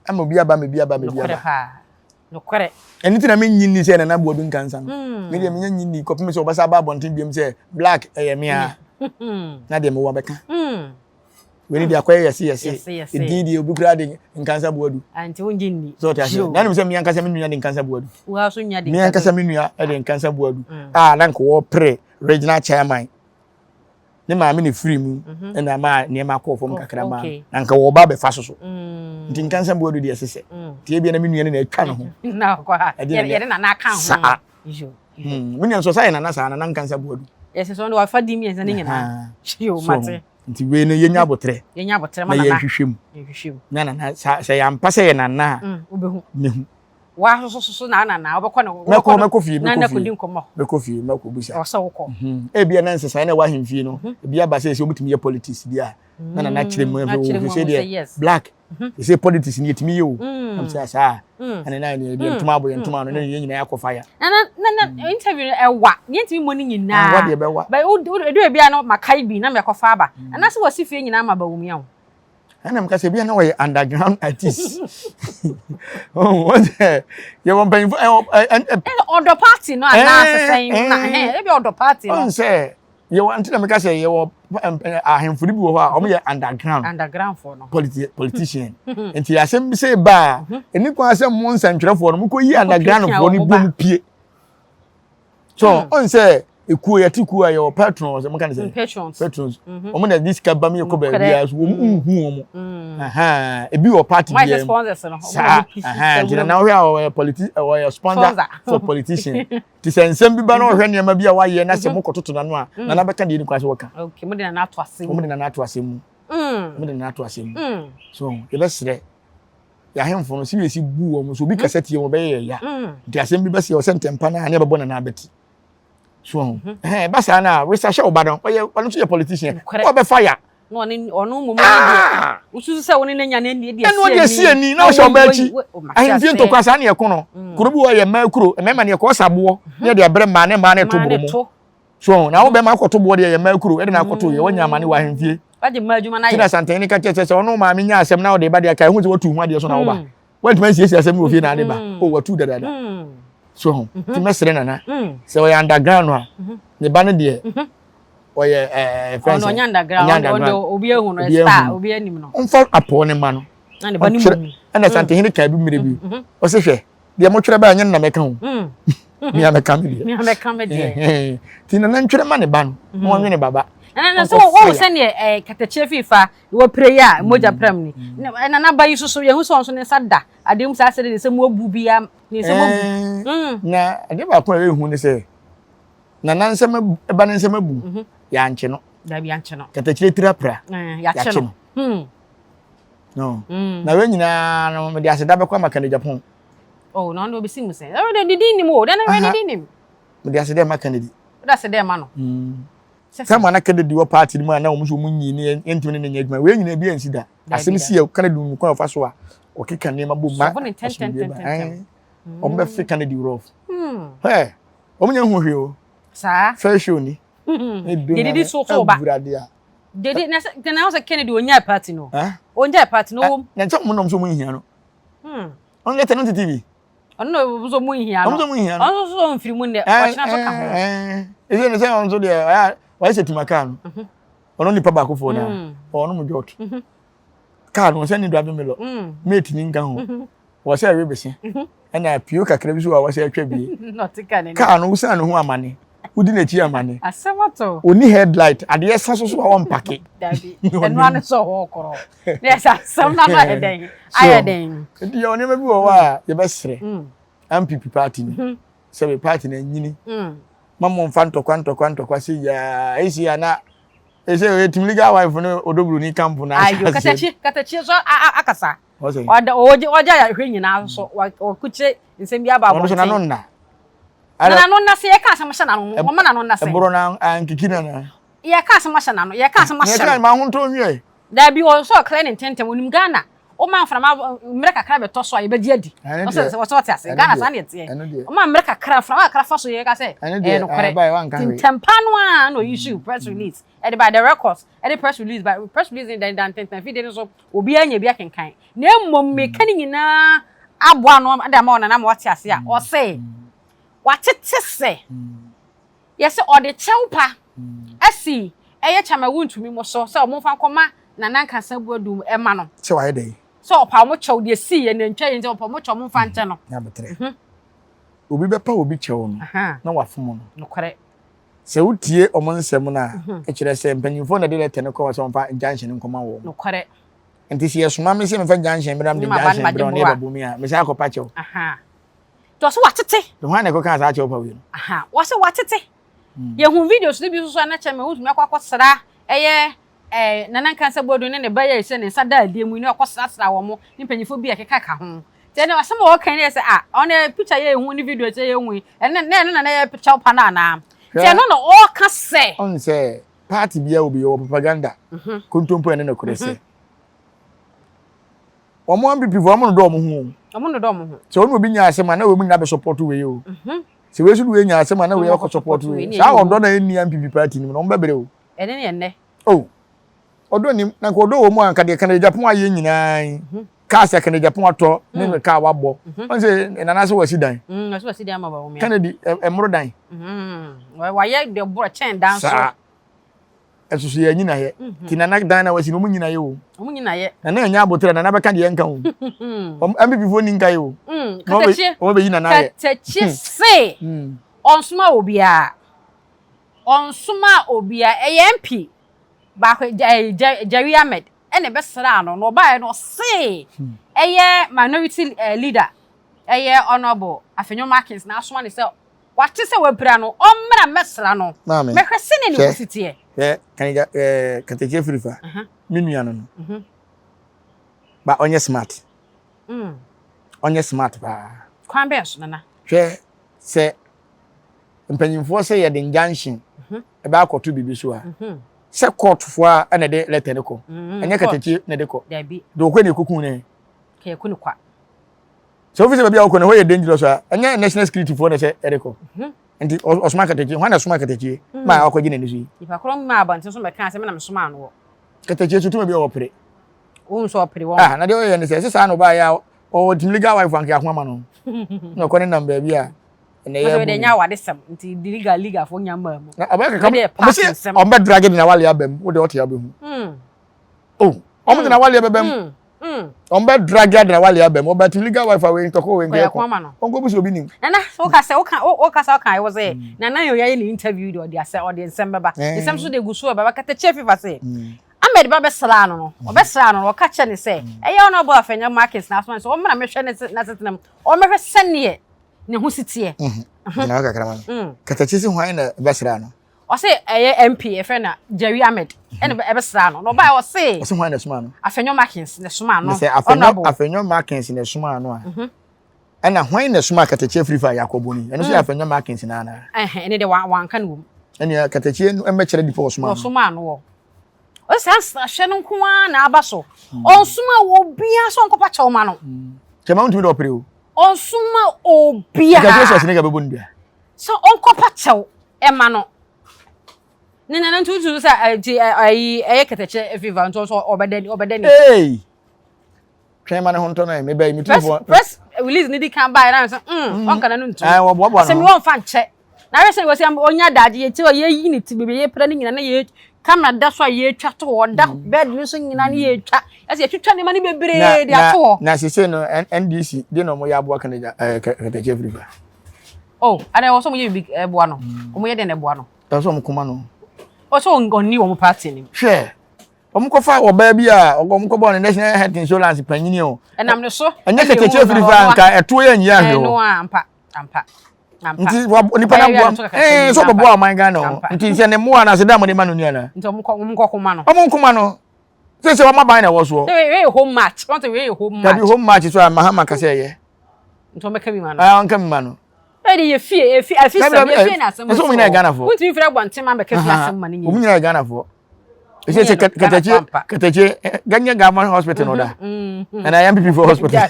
ama obi aba ma obi aba ma obi aba. Nokorɛ. Ɛno nti na mennye nni sɛ Nana Boadu Nkansah no. Mm. Me deɛ menya nnye nni kɔpem sɛ ɔbɛsa aba abɔnten biom sɛ black ɛyɛ me a. Mm. Na deɛ mewɔ bɛka. Mm. Wei ne deɛ akɔyɛ yɛse yɛse. Edin deɛ obi koraa de Nkansa Boadu. Ah, nti wongye nni. So ɔte aseɛ. Na nim sɛ me ankasa me nua de Nkansa Boadu. Wo ara so nua de Me ankasa me nua de Nkansa Boadu. A na nka wɔpere regional chairman. Ne maame na efiri mu mhm. ɛna ama nneɛma akɔɔ fam kakra ma na nka wɔba abɛfa so so. Mm. Nti Nkansa Boadu deɛ ɛsesɛ. Mm. Nti ebia na me nua no na atwa ne ho. Na ɔkɔ ha. Yɛde nana aka ho. Saa. Hmm, me nua nso ɔsa yɛ nana saa, Nana Nkansa Boadu. Yɛsɛ sɛ ɔno wafa din mmiɛnsa ne nyinaa. Yo, mate. Nti wei no yɛnya abotrɛ. Yɛnya abotrɛ ma nana. Na yɛnhwehwɛ mu. Yɛnhwehwɛ mu. Na nana sɛ yɛampa sɛ yɛ nana a. Mm, wobɛhu. Mehu. Wa so so so na nana wobɛkɔ ne mɛkɔ mɛkɔ fie mɛkɔ fie kɔdi nkɔmmɔ. Mɛkɔ fie mɛkɔ bisa. Ɔsɛ wokɔ. Mhm. Ebia na nsesaeɛ na ɛwɔ ahemfie no mhm. ebi aba sɛ sɛ wobɛtumi yɛ politics bi a na nana kyerɛ mu ɛfɛ sɛ deɛ black Ɛsɛ politics ni yɛtumi yɛ o. Mm. Ɛm sɛ saa. Mm. Ɛne na yɛ deɛ ntoma abɔ yɛ ntoma no ne yɛn nyinaa akɔ fire. Na na na na interview no ɛwa. Yɛntumi mmɔ ne nyinaa. Ɛwa deɛ bɛwa. Bɛ wo edu ebi a no makae bi na mɛkɔ fa aba. Ɛna sɛ wɔsi fie nyinaa ma Bawumia o. Ɛna mka sɛ ebi a na wɔyɛ underground artist. Oh, wɔn sɛ yɛwɔ mpanyinfo ɛwɔ ɛ. Ɔdɔ party no anaa sɛsɛn na ɛhɛn ebi ɔdɔ party no. Ɔn sɛ yɛwɔ nti na meka sɛ yɛwɔ ahemfo no bi wɔ hɔ a wɔn yɛ underground underground fo no politi politician nti asɛm bi sɛ ba a mhm. ɛni kwan sɛ mo nsɛntwerɛfoɔ no mokɔ yi underground foɔ no bom pie so hmm. ɔn sɛ ekuo yɛte kuo a yɛwɔ patrons mo ka ne sɛ mm, patrons patrons mhm. wɔn na de sika ba mi yɛ kɔ baabi a so wɔn nhu wɔn mhm. ebi wɔ party bi yɛn saa nti na na wɔhwɛ a wɔyɛ politi wɔyɛ sponsor for politician. Te sɛ nsɛm bi ba na ɔhwɛ nneɛma bi a wayɛ na sɛ mm-hmm. mokɔtoto n'ano a, mm. nana bɛka deɛ ni kwan sɛ wɔka. Okay, mo de nana ato asɛm mu. Mo de nana ato asɛm mu. Mm. Mo de nana ato asɛm mu. Mm. So yɛbɛsrɛ yɛahemfo no sɛ yɛsi bu wɔn so obi mm-hmm. kasa tie wɔn bɛyɛ yɛ ya. Nti asɛm bi bɛsi ɔsɛ ntɛmpa no a ne yɛbɛbɔ nana abɛti. So mm-hmm. ɛhɛn ɛba saa na wesa hyɛ ɔba no ɔyɛ ɔno nso yɛ politician. Ɔbɛfa ya. Na ɔne ɔno mmom ne deɛ wosusu sɛ wo ne n'anya no ani ɛna ɔde asi ani na ɔhyɛ ɔbaa akyi ahemfie ntɔkwa saa ne ɛko no mm. kuro bi wɔ yɛ mmaa kuro mmarima ne ɛkɔ saboɔ ne ɛde abrɛ mmaa ne mmaa ne to boro mu so na wo bɛrima akɔto boɔ deɛ yɛ mmaa kuro ɛde na akɔto yɛ wɔnya amane wɔ ahemfie tina santɛn ne ka kyerɛ sɛ ɔno maame nya asɛm na ɔde ba deɛ ka ɛho sɛ watu ho adeɛ so na woba mm. Wantumi ansiesie asɛm no wɔ fie na ade ba. Mm. Oh, watu dadaada. Mm. So ho. Mm-hmm. Nti mɛsrɛ nana. Mm. Sɛ ɔyɛ underground no a, mm-hmm. ne ba no deɛ mm-hmm. ɔyɛ ɛɛ fɛn sɛ. Ɔnyɛ underground. Ɔnyɛ underground. Obi ehu no, star, obi anim no. Ɔnfa apɔw ne ma no. Na ne ba no mu. Ɛna Santehene kaa bi mmerɛ bi. Ɔse hwɛ, deɛ motwerɛ baa nyɛ no na mɛka ho. Mea mɛka me deɛ. Mea mɛka me deɛ. Nti nana ntwerɛ ma ne ba no, na wɔnwe ne baba. Nana sɛ wɔhu sɛdeɛ katakyie fifa Wɔ pire yi a mogya pram ni. Ɛna n'aba yi soso yɛhu sɛ ɔnso ne nsa da adeɛ mu saa sɛ ne nsa mu abu bi a ne nsa mu abu. Mm. Na adeɛ baako a ɛhu ne sɛ nana nsɛm ɛba ne nsɛm abu mhm. yɛankye no. Dabi yɛankye no. Katakyire tiri apira. Yɛakye no. Hmm. No. Mm. Na wei nyinaa no mede aseda bɛkɔ ama Kennedy Agyapong. Oh, na ɔno obesi mu sɛ. Ɛno de ne din nim o. Dɛn na ne din nim. Mede aseda ma Kennedy. Wode aseda ma no. Mm. Sɛ ma na Kennedy wɔ party no mu a na wɔn nso wɔn nyi ne yɛntumi ne ne nyɛ adwuma. Wei nyinaa bi ansi da. Asɛm si yɛ Kennedy mu kwan ɔfa so a ɔkeka nneɛma bom ma asomdwe ba. Wɔn bɛfe Kennedy rough. Hɛ wɔn nyɛ hu hwee o. Saa. Fair show ni. Dedidi so so ba. Awurade a. Dede na sɛ na sɛ Kennedy onyaa party no. Onyaa party no wɔm. Na nkyɛn wɔn nam so wɔn nhia no. Wɔn yɛ tɛ no tete bi. Ɔno na ɔmo nso ɔmo nhia no. Ɔmo nso ɔmo nhia no. Ɔno nso so ɔmfiri mu nnɛ. Ɔkyena so ka ho. Ɛsɛ ne sɛ ɔno nso deɛ ɔyɛ ɔyɛ sɛ tuma kaa no. Mhm. Ɔno nipa baako foɔ naa. Mm. Ɔno mo jɔt. Mhm. Kaa no ɔsɛ ne driving mirror. Mm. Mate ni nka ho. Mhm. Wɔsɛ ɛwe bese. Ɛna pio kakra bi so a wɔsɛ ɛtwa bie. Kaa no wosan ne ho amane. Wodi n'akyi amane. Asɛm ato. Oni headlight adeɛ sa so so a wɔmpake. Dabi. Ɛno ano sɛ ɔwɔ korɔ. Na yɛ sɛ asɛm no ano ayɛ dɛn? Ayɛ dɛn? Nti yɛwɔ nneɛma bi wɔ hɔ a yɛbɛsrɛ NPP party no mm-hmm. sɛ me party no anyini. Mm. Ma mo mfa ntɔkwa ntɔkwa ntɔkwa sɛ yaa esi a na ɛsɛ ɛtim legal wife no odobroni camp no ahyɛ aseɛ. Katakyi katakyi so akasa. Ɔda ɔgye ɔgye ayɛ nyinaa nso ɔkukyire nsɛm bi aba abɔnten. Ɔno nso n'ano nna. Na n'ano nna sɛ yɛka asɛm hyɛ n'ano wɔma n'ano nna sɛ. Ɛboro na ankiki na na. Yɛka asɛm ahyɛ n'ano yɛka asɛm ahyɛ no. Yɛka ma ahontɔ nwie. Dabi ɔsɛ ɔklɛ ne ntɛntɛm onim Ghana woma mframa mmerɛ kakra bɛtɔ so a yɛbɛgye adi ɔsɛ ɔsɛ ɔte ase Ghana saa ne ɛteɛ ɔma mmerɛ kakra mframa kakra fa so yɛka sɛ ɛyɛ nokorɛ ntɛmpa no a na ɔyi shoe press release ɛde by the records ɛde press release by press release ne dan dan ntɛntɛm fidie no so obiara nya bi akenkan na mmom meka ne nyinaa aboa ano de ama ɔnana ma wate ase a ɔse watete sɛ yɛsɛ ɔde kyɛw pa asi ɛyɛ kyama wuntumi mo so sɛ ɔmo mfa nkɔma Nana Nkansah Boadum ɛma no. Sɛ wayɛ dɛn? Sɛ ɔpa wɔn kyɛw deɛ esii yɛ na ntwa yɛ nti ɔpa wɔn kyɛw wɔn mfa nkyɛ no. Nyabotrɛ. Obi bɛpa obi kyɛw no na wafom no. Nokorɛ. Sɛ wotie wɔn nsɛm no a, ɛkyerɛ sɛ mpanyimfoɔ na ɛde lɛtɛ no kɔ sɛ wɔmfa injunction nkɔma wɔn. Nokorɛ. Nti sɛ yɛsoma me sɛ memfa injunction mmra mede injunction brɛ wɔn na yɛbɛbɔ mi a, mesan akɔpa kyɛw. Nti ɔsɛ watete. Hwan na ɛkɔkaa saa kyɛw pa wei no? Wɔsɛ watete. Yɛhu videos no bi nso so a na kyɛ me wotumi akɔ akɔsra ɛyɛ eh, Nana Nkansah Boadu ne ne ba yi a ɛsɛ ne nsa da adeɛ mu yi na ɔkɔsrasra wɔn ne mpanyinfoɔ bi a ɛkeka ka ho. Nti ɛnna asɛm a ɔka yi yɛ sɛ ah ɔno picture yɛ ehu ne video sɛ yɛ ehu yi ɛno na ɛno na na yɛ kyɛw pa no anaa? Nti ɛno na ɔka sɛ. Ɔn sɛ party biara obi yɛwɔ propaganda mhm. kontompo ɛne nokorɛ sɛ mhm. wɔn NPP foɔ wɔn dɔ wɔn ho o. Wɔn dɔ wɔn ho. Sɛ wɔn obi nya asɛm a na wɔn nyinaa bɛ support wei o. Mhm. Sɛ wei so de wei nya asɛm a na wei akɔ support wei. Saa ɔdɔ na ɛnni NPP party no mu na wɔn bɛbrɛ o. Ɛne ne ɛnnɛ. Oh, ɔdɔ nim na nka ɔdɔ wɔ mu a nka deɛ Kennedy Agyapong ayɛ nyinaa yi mhm. cars a Kennedy Agyapong atɔ ne ne kaa wabɔ mhm. ɔn sɛ nana sɛ wasi dan mm, ɔsɛ wasi dan ama Bawumia Kennedy ɛmoro dan wayɛ deɛ borɔ kyɛn dan so saa ɛsoso yɛ nyina yɛ ti nana dan na wasi no ɔmo nyina yɛ o ɔmo nyina yɛ nana ɛnyɛ abotrɛ nana bɛka deɛ nka o ɔmo MPP foɔ ni nka yɛ o mm, katakye ɔmo bɛyi nana yɛ katakye se ɔnsoma obiara Ɔnsomaa obia, ɛyɛ MP baako ɛɛ Jerry Ahmed ɛna ɛbɛsraa no na ɔbaeɛ no ɔsee ɛyɛ minority leader ɛyɛ Honourable Afenyo Markins na asoma no sɛ wate sɛ wapira no ɔmmra mmɛsra no mɛhwɛ sɛnea ne ho si teɛ. Hwɛ Kanigya ɛɛ Katakye Afirifa me nua no no ba ɔnyɛ smart ɔnyɛ smart paa. Kwan bɛn so Nana? Hwɛ sɛ mpanyinfoɔ sɛ yɛde injunction mhm. ɛbɛ akɔto biribi so a mhm. sɛ kɔɔtofoɔ a ɛna ɛde lɛtɛ no kɔ mhm. ɛnyɛ katakye na ɛde kɔ de okɔ na ekoku ne sɛ ofisi baabi a ɔkɔ no hɔ yɛ dangerous a ɛnyɛ national security foɔ na ɛsɛ ɛde kɔ nti ɔsoma katakye hwan na ɛsoma katakye ma akɔgye n'ani so yi. Nipa korɔ mmaa abɔnten so mɛka asɛm na mesoma ano wɔ. Katakye so tuma bi a ɔpere. Ohun sɛ ɔpere wɔn. Ah na deɛ ɔyɛ ne sɛ ɛsɛ saa na ɔbaa yɛ a ɔwɔ team legal wife anka ako ama no na ɔkɔ ne nam baabi a ɛnɛ yɛ bu. Ɛnyɛ awadesɛm nti legal legal fo nya mmaa mu. Na ɔbɛ keka ɔmo se ɔmo bɛ drag de na wale aba mu wo de ɔte abɛhu. Hmm. Oh ɔmo de na wale bɛbɛ mu. Hmm. Ɔmo bɛ drag de na wale aba mu ɔbɛ team legal wife awo ntɔkɔ wo nkɛ kɔ. Ɔnkɔ bu sɛ obi nim. Nana woka sɛ woka woka sɛ woka ɛwɔ sɛ nana yɛ ɔyɛ ne interview de ɔde asɛ ɔde nsɛm bɛba. Nsɛm so de gu so ɛbɛba katakyie fifa se. Ahmed ba bɛsraa no no, ɔbɛsraa no no, ɔka kyerɛɛ no sɛ, Ɛyɛ Honourable Afenyo Markins na asoma no sɛ ɔmmra mmɛhwɛ ne n'asetena mu, ɔmmɛhwɛ sɛdeɛ ne ho si teɛ. Gyina hɔ kakra ma me. Katakye se hwan na ɛbɛsraa no? Ɔse ɛyɛ MP, yɛfrɛ no Jerry Ahmed, ɛna ɛbɛsraa no. Na ɔbaeɛ ɔse. Ɔse hwan na ɛsomaa no? Afenyo Markins na ɛsomaa no. Sɛ Afenyo, Afenyo Markins na ɛsomaa no a, ɛna hwan na ɛsomaa Katakye afiri fa Yakobo ni? Ɛno nso yɛ Afenyo Markins na anaa? Ɛhɛn, ɛne deɛ wanka no wɔ mu. Ɛnea Katakye mmɛkyerɛ nipa ɔsomaa no. Ɔsomaa no wɔ. Ɔsɛ saa nsrahwɛ no nko ara na aba so. Hmm. Ɔnsoma obiara sɛ ɔnkɔpa kyɛw ma no. Hmm. Kyɛma wontumi dɛ ɔpere o. Ɔnsoma obiara. Nka Jesus ne ka bɛbɔ ne dua. Sɛ ɔnkɔpa kyɛw ɛma no. Ne nana nti wotu sɛ ɛti ɛyi ɛyɛ kɛtɛkyɛ efi va nti ɔsɔ ɔbɛdɛ ɔbɛdɛ ni. Ee. Twɛn ma ne ho ntɔ no ɛ meba yi metu fo. Press release ne di kan baa yɛ na sɛ mm ɔnka na no ntu. Ɛɛ wɔboaboa no. Sɛ mi wɔnfa nkyɛ. Na ahwɛ sɛ wɔsi ɔnya adagye yɛ ti hɔ yɛyi ne ti beebi yɛpira ne nyina na yɛ camera da so a yɛtwa to hɔ da mm. bed no so nyina ne yɛtwa ɛsɛ yɛtwitwa nneɛma no bebree de ato hɔ. Na sese no NDC de na wɔyɛ aboa kanagya ɛɛ kɛtɛkyɛ firi fa. Oh ana ɛwɔ sɛ wɔyɛ biribi ɛboa no wɔn yɛ dɛ na ɛboa no. Ɛwɔ sɛ wɔn koma no. Ɔsɛ ɔnni wɔn party nim. Hwɛ wɔn kɔfa ɔbaa bi a wɔn kɔbɔ ne national health insurance panyin o. Ɛnam ne so. Ɛnyɛ kɛtɛkyɛ firi fa nka ɛtoɔ yɛ nyia ahwɛ hɔ. Ɛno ampa ampa. Nti nipa na boa ɛɛ sɛ ɔbɛboa ɔman Ghana o nti sɛ ne mmoa no ase dɛ mo de ma no ni ana. Nti ɔmo kɔ ɔmo kɔ koma no. Ɔmo nkoma no sɛ sɛ wɔn aban na ɛwɔ soɔ. Sɛ wei yɛ home match wɔn sɛ wei yɛ home match. Dabi home match so a Mahama kasa ɛyɛ. Nti ɔmo bɛka bi ma no. Ɛɛ ɔnka bi ma no. Ɛde yɛ fie efi afi sɛm yɛ fie na asɛm. Ɛsɛ wɔn nyinaa yɛ Ghana foɔ. Wontumi fira abɔnten ma bɛka fie asɛm ma ne nyinaa. Wɔn nyinaa yɛ Ghana foɔ. Ɛsɛ sɛ katakye katakye ganya government hospital no da ɛna yɛn npp fo hospital.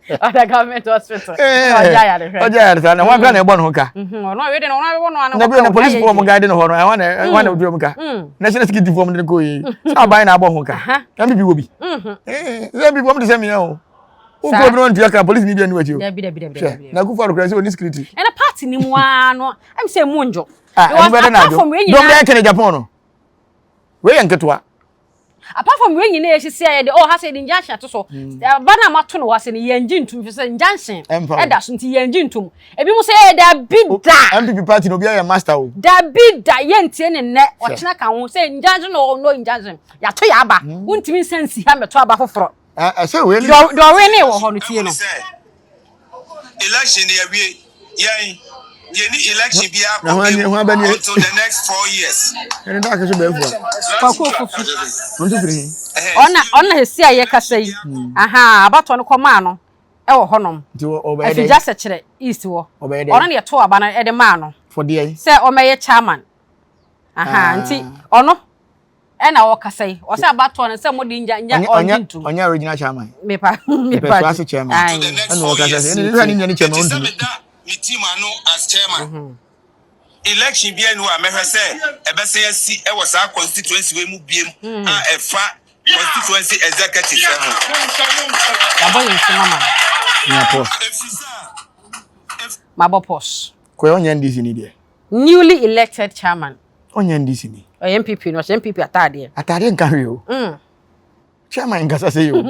Ɔda government hospital. Ɔgya ayarehwɛ. Ɔgya ayarehwɛ na wɔn akora na ɛbɔ ne ho ka. Ɔno awie de na ɔno abɛbɔ no ano. Na bi na polisi fo wɔn guide no hɔ no ɛwɔ na ɛwɔ na odu wɔn ka. National security fo wɔn de kɔ yi. Sɛ aban na abɔ ho ka. NPP wɔ bi. Sɛ NPP wɔn de sɛ mia o. Wokɔ bi na wɔn tua ka polisi ni bi ani wɔ akyi o. Hwɛ na akufo addo kura sɛ oni security. Ɛna party ni mu ara no ɛm sɛ mu ndwo. Ah, ɛmu bɛdɛ na adwo. Dɔm de ɛkɛnɛ Japan no. Wei yɛ nketewa. Apart from wei nyinaa esisi a yɛde oh ha sɛ yɛde injunction ato so. Mm. Aba no a moato no wɔ ase no yɛngye ntum fi sɛ injunction ɛda so nti yɛngye ntum. Ebi mo sɛ yɛ dabi da. NPP party no obi ayɛ master o. Dabi da yɛntie ne nnɛ ɔkyena ka ho sɛ injunction or no injunction yɛato yɛ aba. Mm. Wontumi nsa nsi ha mmɛto aba foforɔ. Ɛsɛ wei ne. Deɛ ɔwe ne wɔ hɔ no tie no. Election yɛwie yɛn yɛni election biara kɔ bi until the next 4 years. Ɛne da akɛse bɛɛ fua. Kwaku Ofosu. Ɔno firi he. Ɔna ɔna esi a yɛkasa yi. Aha abatoɔ no kɔmaa no ɛwɔ hɔnom. Nti ɔbɛyɛ dɛ. Afigya Sɛkyerɛ East hɔ. Ɔbɛyɛ dɛ. Ɔno na yɛto aba no ɛde maa no. For deɛ. Sɛ ɔmɛyɛ chairman. Aha nti ɔno. Ɛna ɔkasa yi ɔsɛ abatoɔ no sɛ mo de ngya ngya ɔngye ntum. Ɔnyɛ original chairman. Mepa mepa. Mpɛsua ase chairman. Ɛna ɔkasa sɛ ɛna ne nyɛ ne chairman ɔntumi. Ɛti sɛ meda me team ano as chairman. Election bi anu a mɛhwɛ sɛ ɛbɛsɛn asi ɛwɔ saa constituency wei mu biem a ɛfa constituency executive ɛho. Yabɔ yɛn nsam ama no. Nya pause. Mabɔ pause. Kɔyɛ ɔnyɛ NDC ni deɛ. Newly elected chairman. Ɔnyɛ NDC ni. Ɔyɛ NPP no, ɔhyɛ NPP ataadeɛ. Ataadeɛ nka hwee o. Mm. Chairman nkasa sɛ yi o.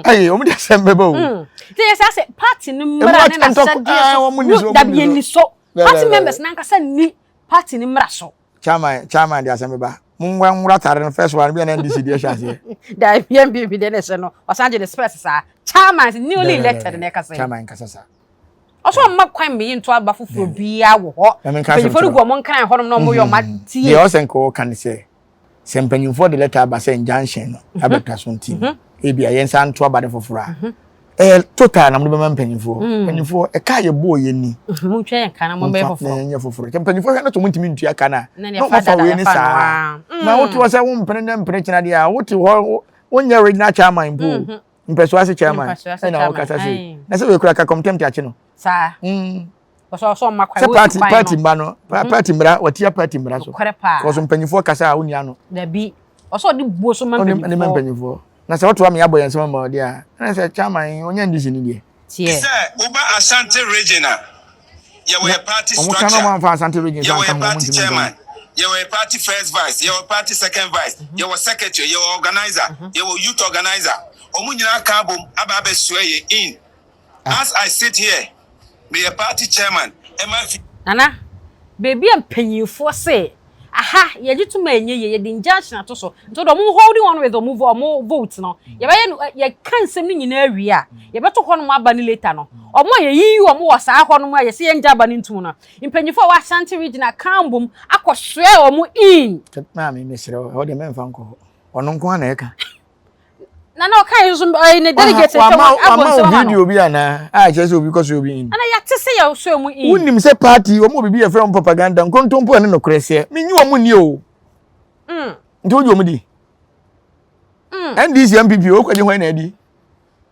Ayi, wɔn de asɛm bɛba o. Mm. Ti yɛ sɛ asɛ party no mmara ne n'asɛdeɛ so. Dabi yɛ ni so. Party members nankasa ni party no mmara so. Chairman, chairman de asɛm bɛba. Mo nwura nwura ataade no first one bi a na NDC deɛ hyɛ aseɛ. Dabi NPP deɛ na ɛhyɛ no. Ɔsan gye ne specs saa. Chairman newly elected na ɛkasa yi. Chairman nkasa saa. Ɔsɛ ɔmma kwan mmeyi nto aba foforɔ biara wɔ hɔ. Mpanyinfoɔ no gu wɔn nkran hɔnom na wɔyɛ wɔn atie. Deɛ ɔsɛ nka ɔka ne sɛ, sɛ mpanyinfoɔ de lɛta aba sɛ injunction no mhm. abɛtwa so nti mhm. ebi a yɛn nsa nto aba no foforɔ a mhm. ɛyɛ total na mo de bɛma mpanyinfoɔ. Mpanyinfoɔ ɛka yɛ bɔɔ yɛn ni. Mo ntwa yɛn ka na mo bɛyɛ foforɔ. Na yɛn nyɛ foforɔ. Kyɛ mpanyinfoɔ hwɛ no to mo ntumi ntua ka na. Na wɔn fa wei ne saa. Na wote hɔ sɛ wo mpene ne mpene kyena deɛ a wote hɔ wonyɛ regional chairman mpo. Mpɛsoa ase chairman ɛna ɔkasa sei na sɛ wekura ka contempt akye no. Saa. Mm. Ɔsɔ ɔsɔ ɔma kwan. Sɛ party party mba no mm-hmm. party mmara wɔtia party mmara so. Nokorɛ paa. Kɔsɔ mpanyinfoɔ kasa a wonni ano. Dabi. Ɔsɔ ɔde buo so ma mpanyinfoɔ. Ɔde ma mpanyinfoɔ. Na sɛ ɔto ama yɛabɔ yɛn nsɛm ama ɔde a ɛna sɛ chairman ɔnyɛ ndc ni deɛ. Teɛ. Sɛ woba Ashanti region a, yɛwɔ yɛ party Wɔn structure, ka na wɔn amfa Asante region so yɛwɔ anka yɛ ho wɔn party ntumi nka ho. chairman, yɛwɔ yɛ party first vice, yɛwɔ party second vice, yɛwɔ secretary, yɛwɔ organizer, yɛwɔ youth organizer. Wɔn nyinaa ka abom aba abɛsoɛ yɛ in. As I sit here, meyɛ party chairman ɛma fi. Nana, baabi a mpanyinfoɔ se aha yɛgye tom a ɛnyɛ yie, yɛde injunction ato so, nti wode ɔmo holding on with ɔmo ɔmo vote no, yɛbɛyɛ no yɛka nsɛm no nyinaa wie a, yɛbɛto hɔnom aba no later no, ɔmo a yɛyiyi ɔmo wɔ saa hɔnom a yɛse yɛngye aba no ntom no, mpanyinfoɔ a ɛwɔ Ashanti region aka abom akɔ swear ɔmo in. Maame mesrɛ wo, ɛhɔ deɛ mɛmfa nkɔ hɔ. Ɔno nko ara na ɛka. Na na ɔka yi nso ɔyɛ ne delegate sɛ wɔn abɔ nsɛm ama no. video bi anaa a kyerɛ sɛ obi kɔ so obi in. Ana yɛate sɛ yɛ so mu in. Wonim sɛ party wɔn wɔ biribi yɛfrɛ wɔn propaganda nkontompo ɛne nokorɛ sɛ menyi wɔn nni o. Mm. Nti wogye wɔn di. Mm. NDC NPP okɔgye hwan na adi.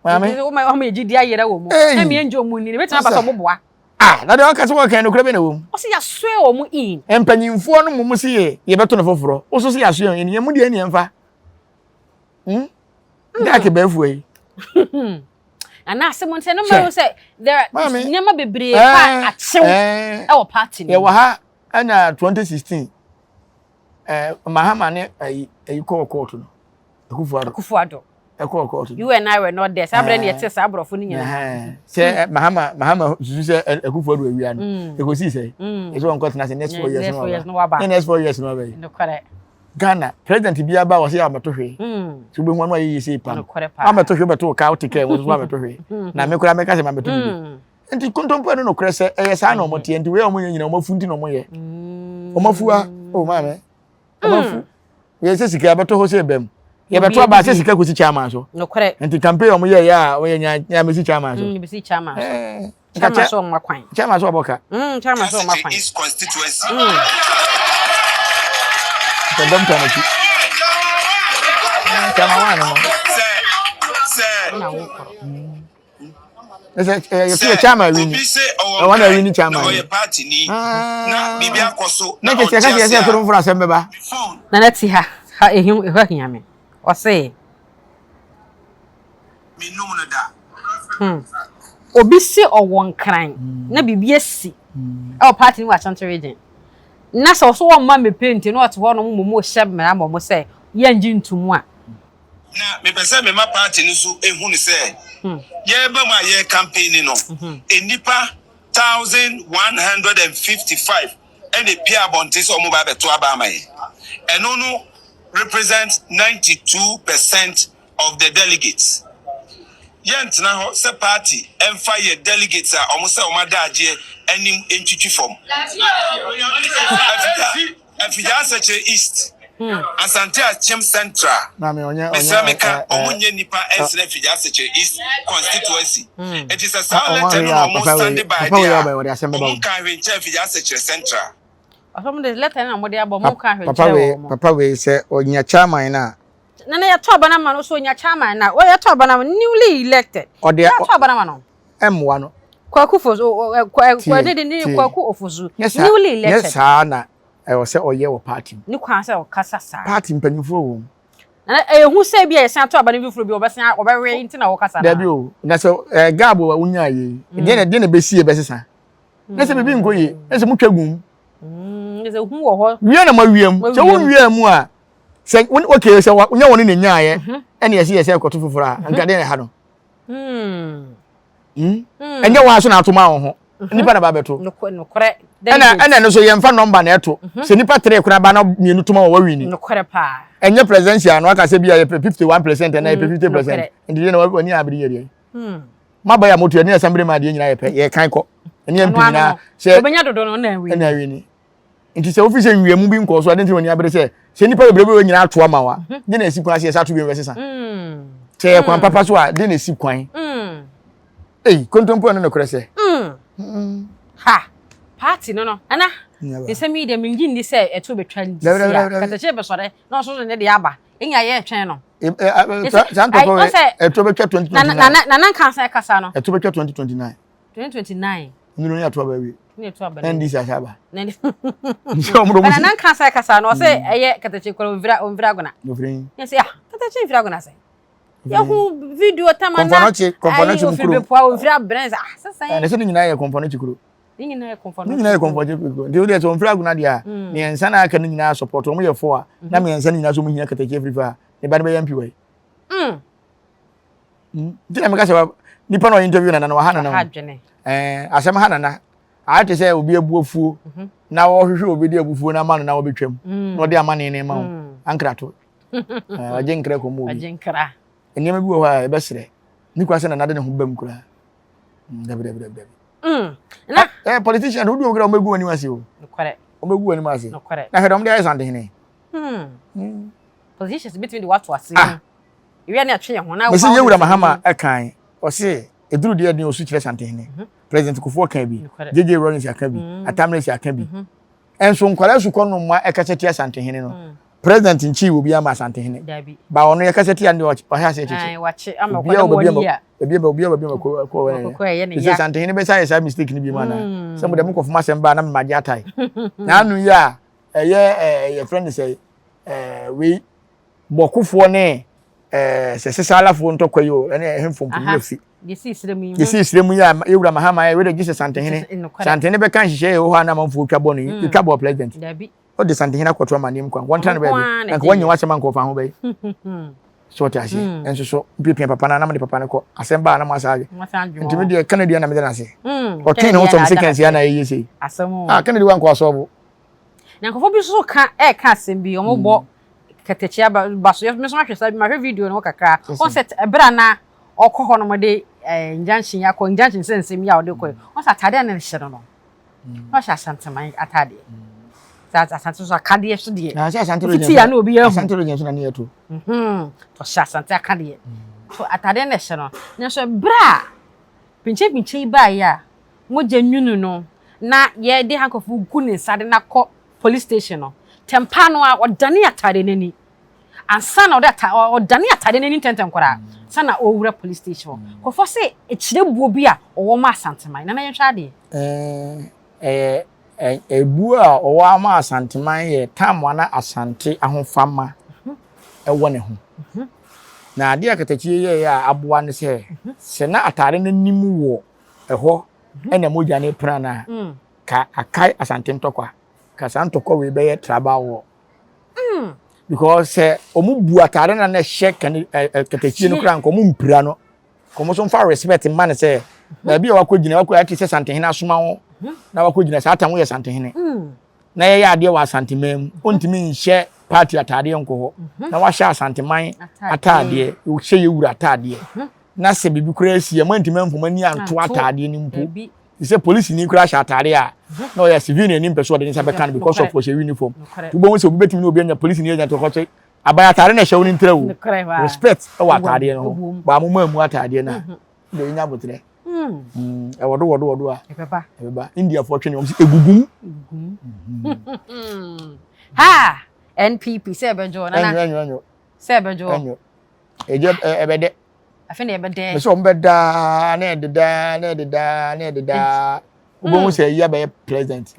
Maame. Wɔn yɛ gyidi ayerɛ wɔ mu. Na mi ngye wɔn nni. Ebetumi aba sɛ wɔn boa. Ah, na deɛ ɔka sɛ wɔka nokorɛ bɛ na wɔ mu. Ɔsɛ yɛasoɛ wɔn in. Mpanyinfoɔ no mmom se yɛ yɛbɛto no foforɔ. Woso se yɛasoɛ wɔn in. Yɛn mu deɛ ne yɛmfa. Hmm? Dark bɛɛfoɔ yi. Ana asɛm nsɛ no mɛhu sɛ there are nneɛma bebree pa akyew ɛwɔ party no. Yɛwɔ ha ɛna 2016 ɛɛ Mahama ne ɛyi ɛyi kɔɔ kɔɔto no. Akufo-Addo. Akufo-Addo. Ɛkɔɔ kɔɔto no. You and I were not there. Saa abirɛ ne yɛte saa aborɔfo no nyinaa. Sɛ Mahama Mahama susu sɛ Akufo-Addo awia no. Ekosi sɛ. Ɛsɛ wɔn kɔ tena se next 4 years no waba. Next 4 years no waba yi. Nokorɛ. Ghana president biara ba wɔsɛ yɛ abɛto hwee mm. so wobɛhu ano ayɛ yie sei pam abɛto hwee wobɛto wo kaa wote kaa mu so abɛto hwee mm. na me koraa mɛka sɛ mabɛto bibi mm. nti kontompo ɛno nokorɛ sɛ ɛyɛ saa na ɔmo teɛ nti wei a ɔmo yɛ nyina ɔmo afu nti na ɔmo yɛ ɔmo afu a o maame ɔmo afu yɛ sɛ sika yɛbɛto hɔ sɛ ɛbɛm yɛbɛto aba sɛ sika kɔsi chairman so nti campaign ɔmo yɛ yɛ a ɔyɛ nya nya mɛsi chairman so Chairman sɛ ɔmma kwan. Chairman sɛ ɔbɔ ka. Mm, chairman sɛ ɔmma kwan. East constituency. Mm. Sɛ dɔm tɔ n'akyi. Chairman wa no. Sɛ sɛ. Na wo kɔrɔ. Sɛ yɛ fi yɛ chairman wi ni. Ɛwɔ na wi ni chairman. Na ɔyɛ party ni. Na biribi akɔ so. Na kɛse kɛse yɛ sɛ ɛtoro nfura asɛm bɛba. Nana ti ha ha ehu ehɔ hia me. Ɔse. Mennom no da. Hmm. Obi se ɔwɔ Nkran na biribi asi ɛwɔ party no mu Ashanti region. Na sɛ ɔso wɔmma mmɛpɛ nti na ɔte hɔ nom mmom rehyɛ mmara ma wɔn sɛ yɛngye ntom a. Na mepɛ sɛ mema party no nso hu no sɛ yɛreba mu a yɛrecampaign no, nnipa 1,155 na epue abɔnten sɛ wɔreba abɛto aba ama yɛn. Ɛno no represent 92 percent of the delegates. Yɛntena hɔ sɛ party mfa yɛ delegates a wɔsɛ wɔn adagyeɛ anim ntwitwi fam. Afigya Afigya Asekyere East, Asante Akyem Central, mesrɛ meka wɔn nyɛ nnipa nsene Afigya Asekyere East constituency. Enti sɛ saa letter no na wɔn stand by deɛ a, wɔn nka hwee nkyerɛ Afigya Asekyere Central. Ɔsɛ wɔn de letter no na wɔde aba, wɔn nka hwee nkyerɛ wɔn. Papa wei sɛ ɔnya chairman no a. Nana yɛtɔ aba no ama no so onya chairman na wɔ yɛtɔ aba no ama no newly elected. Ɔde yɛtɔ aba no ama no. Ɛmmoa no. Kwaku Fosu kwa ne de ne Kwaku Ofosu newly elected. Nyɛ saa na ɛwɔ sɛ ɔyɛ wɔ party mu. Ne kwan sɛ ɔkasa saa. Party mpanyinfoɔ wɔ mu. Nana ɛyɛ hu sɛ bi a yɛsan ato aba no foforɔ bi ɔbɛsan ɔbɛwe nti na ɔkasa naa. Dabi o na sɛ ɛɛ gab a wonya yɛ yi deɛ na deɛ na ɛbɛsi ɛbɛsesa. Na sɛ biribi nkɔ yie na sɛ motwa gu mu. Na sɛ hu wɔ hɔ. Wia na moawia mu sɛ wonwia mu a sɛ wo okay sɛ nyɛ wɔn na nyaayɛ mhm. ɛna yɛsi yɛ sɛ ɛkɔto foforɔ a mhm. nka deɛ na ɛha no hmm. Hmm? Hmm. ɛnyɛ wɔn aso na ato ma wɔn ho nipa na ba bɛto ɛna ɛna no so yɛnfa nɔmba na ɛto sɛ nipa tere kora ba na mmienu to ma wɔn wɔwi ni ɛnyɛ presidential no aka sɛ bi a yɛpɛ 51% ɛna yɛpɛ 50% nti deɛ na wɔn ani abiri yɛ deɛ maba yɛ moto ɛne ɛsɛn bere ma adeɛ nyinaa yɛ pɛ yɛ kan kɔ ɛne mp nyinaa sɛ ɛna awi ni nti sɛ wofi sɛ nwiamu bi nkɔɔ so ade nti na w'ani abere sɛ sɛ nnipa bebrebe wɔ nyinaa ato ama wa mhm. de na esi kwan sɛ yɛsa ato bi bɛsesa mm. sɛ yɛ kwan papa so a de na esi kwan mm. ei kontompo ɛno nokorɛ sɛ mm. ha party no no ɛna nsɛm yi deɛ mengye nni sɛ ɛto bɛtwa nti a katakyie bɛsɔre na ɔso so ne deɛ aba ɛnya yɛ twɛn no saa ntɔkɔ ɛto bɛtwa 2029 nana nka sɛ ɛkasa no ɛto bɛtwa 2029 2029. Nduro ni ato aba awie. Ni ato aba. NDC asa aba. Nti ɔmo do mo si. Nana nka sɛ kasa no ɔsɛ ɛyɛ katakye kora omfira omfira agona. Ofiri yi. Yɛ sɛ ah katakye mfira agona sɛ. Yɛhu video tama na. Kɔnfɔnɔkye kɔnfɔnɔkye mu kuro. Ofiri bepɔ omfira brɛn sɛ ah sɛsɛn. Ɛna sɛ ne nyinaa yɛ kɔnfɔnɔkye kuro. Ne nyinaa yɛ kɔnfɔnɔkye. Ne nyinaa yɛ kɔnfɔnɔkye kuro. Nti o deɛ sɛ omfira agona deɛ a mmiɛnsa na aka ne nyinaa support wɔn yɛ fo a na mmiɛnsa ne nyinaa so wɔn hia katakye afiri fa ne ba no bɛyɛ mp wɔ yi. Hmm. Nti na meka sɛ nipa na ɔyɛ interview nana no waha nana o. Ɛɛ asɛm ha nana. Ayɛ te sɛ obi abu afuo mhm. na ɔhwehwɛ obi de abufuo no ama no na ɔbɛtwam mm. na ɔde ama ne ne ma wo mm. ankrato. Ɔgye nkra kɔ mu obi. Nneɛma bi wɔ hɔ a ɛbɛsrɛ. Ne kura sɛ nana de ne ho bam koraa. Mm, dabi dabi dabi dabi. Na eh politician wodi wɔn kura wɔn bɛgu wɔn anim ase o. Wɔn bɛgu wɔn anim ase. Na hwɛ dɛ wɔn de ayɛ santehene. Politicians bitumi de wato ase. Ah. Ewia ne atwe yɛn ho na Mese yɛwura Mahama ɛkan ɔse ɛduru deɛ ɛden ɔsu kyerɛ Santehene mhm. President Kufuor kan bi JJ Rawlings aka bi mhm. Atta aka bi mhm. ɛnso nkwadaa sukɔ no mma ɛkasa tia Santehene no mm. President nkyi wɔ bi ama Asantehene ba ɔno yɛkasa tia no deɛ ɔhyɛ aseɛ kyekye obiara wɔ baabi a baabi a baabi a kɔ kɔ wɔ ne sɛ Santehene bɛsa yɛ saa mistake no bi mu anaa mm. sɛ mo deɛ mo kɔfom asɛm baa na mema gye atae na ano yi a ɛyɛ ɛɛ yɛfrɛ no sɛ ɛɛ wei Bɔkofoɔ ne ɛɛ sɛ Sesalafoɔ ntɔkwa yi o ɛne ɛhemfo mpo werɛ fi. Yɛsii serɛ mu yi. Yɛsii serɛ mu yi a yɛwura Mahama yɛ werɛ gye sɛ Santehene. Santehene bɛka nhyehyɛeɛ ɛwɔ hɔ a na amanfoɔ twa bɔ no yi. Yɛtwa bɔɔ president. Ɔde Santehene akɔto amanneɛ mu kwan. Wɔntra no baabi. Na nka wɔnyɛ w'asɛm anka ɔfa ho bɛyi. So ɔte aseɛ. Nso so mpiapia papa no a na mode papa no kɔ. Asɛm ba a na mo asa adwe. Nti me deɛ Kennedy a na meda no ase. Ɔtwee ne ho sɔm sekansi a na ɛyɛ sei. Ah Kennedy wankɔ asɔɔbo. Na nkurɔfoɔ bi nso ka ɛreka asɛm bi, wɔn bɔ kɛtɛkyi aba ba so. Me nso mahwɛ saa mahwɛ video no ho kakra. Wɔn sɛ ɛberɛ a na ɔkɔ hɔ nom de ɛɛ injunction yi akɔ injunction sɛ nsɛm yi a ɔde kɔ yi, wɔn sɛ ataadeɛ a na ɛhyɛ no no, na ɔhyɛ asanteman ataadeɛ. Sɛ asante so akadeɛ so deɛ. Na sɛ asante region fiti a na obi ahu. Asante region so na ne yɛ to. Mhm. Ɔhyɛ asante akadeɛ. So ataadeɛ na ɛhyɛ no. Nanso ɛberɛ a pinkyepinkye yi baeɛ a mogya nwunu no na yɛde handcuff gu ne nsa de no akɔ police station no, tɛmpa no ara ɔdane atade no ani ansa na ɔde ata ɔdane atade no ani ntɛntɛm koraa ansa na ɔrewura police station hɔ. Nkurɔfoɔ se ɛkyerɛ buo bi a ɔwɔ ma Asanteman. Nana yɛnhwɛ adeɛ. Ɛɛ ɛyɛ ɛbuo a ɔwɔ ama Asanteman yɛ tam a na Asante ahofama ɛwɔ ne ho. Na adeɛ a Katakyie yɛeɛ a aboa ne sɛ, sɛ na atade no anim wɔ ɛhɔ na mogya no repra no a, mm. ka akae Asante ntɔkwa. Ka saa ntɔkwa wei bɛyɛ tribal war. Mm. Because sɛ wɔn bu ataade na na ɛhyɛ kane ɛ ɛ katakyie no koraa nka wɔn mpira no. Nka wɔn nso nfa respect mma no sɛ baabi a wakɔ gyina wakɔ ate sɛ Santehene asoma wo na wakɔ gyina saa tam woyɛ Santehene. Na yɛyɛ adeɛ wɔ Asanteman mu. Wontumi nhyɛ party ataadeɛ nkɔ hɔ na wahyɛ Asanteman ataadeɛ, hyɛ yɛ wura ataadeɛ. Na sɛ biribi koraa si a moantumi amfa mo ani anto ataadeɛ no mpo. Te sɛ polisini koraa hyɛ ataadeɛ a na ɔyɛ civilian ni mpɛ sɛ ɔde ne nsa bɛka no because of ɔhyɛ uniform. Wobɛhu sɛ obi bɛtumi ne obi anya polisini anya ntɔkwa sɛ aban ataade na ɛhyɛ wo no ntra o. Respect wɔ ataadeɛ no ho. Baa mo maa mu ataadeɛ no a deɛ ɛnya aboterɛ. Ɛwɔ do wɔ do wɔ do a ɛbɛba. Ɛbɛba. Indiafoɔ twene wɔn sɛ egugum. Ha! NPP sɛ ɛbɛdwo nana. Ɛnyo ɛnyo ɛnyo. Sɛ ɛbɛdwo. Ɛnyo. Ɛgye ɛbɛdɛ. Afei na ɛbɛdɛ. Mɛ sɛ wɔn bɛdaa na ɛdedaa na ɛdedaa na ɛdedaa. Wobɛhu sɛ ɛyi abɛyɛ president.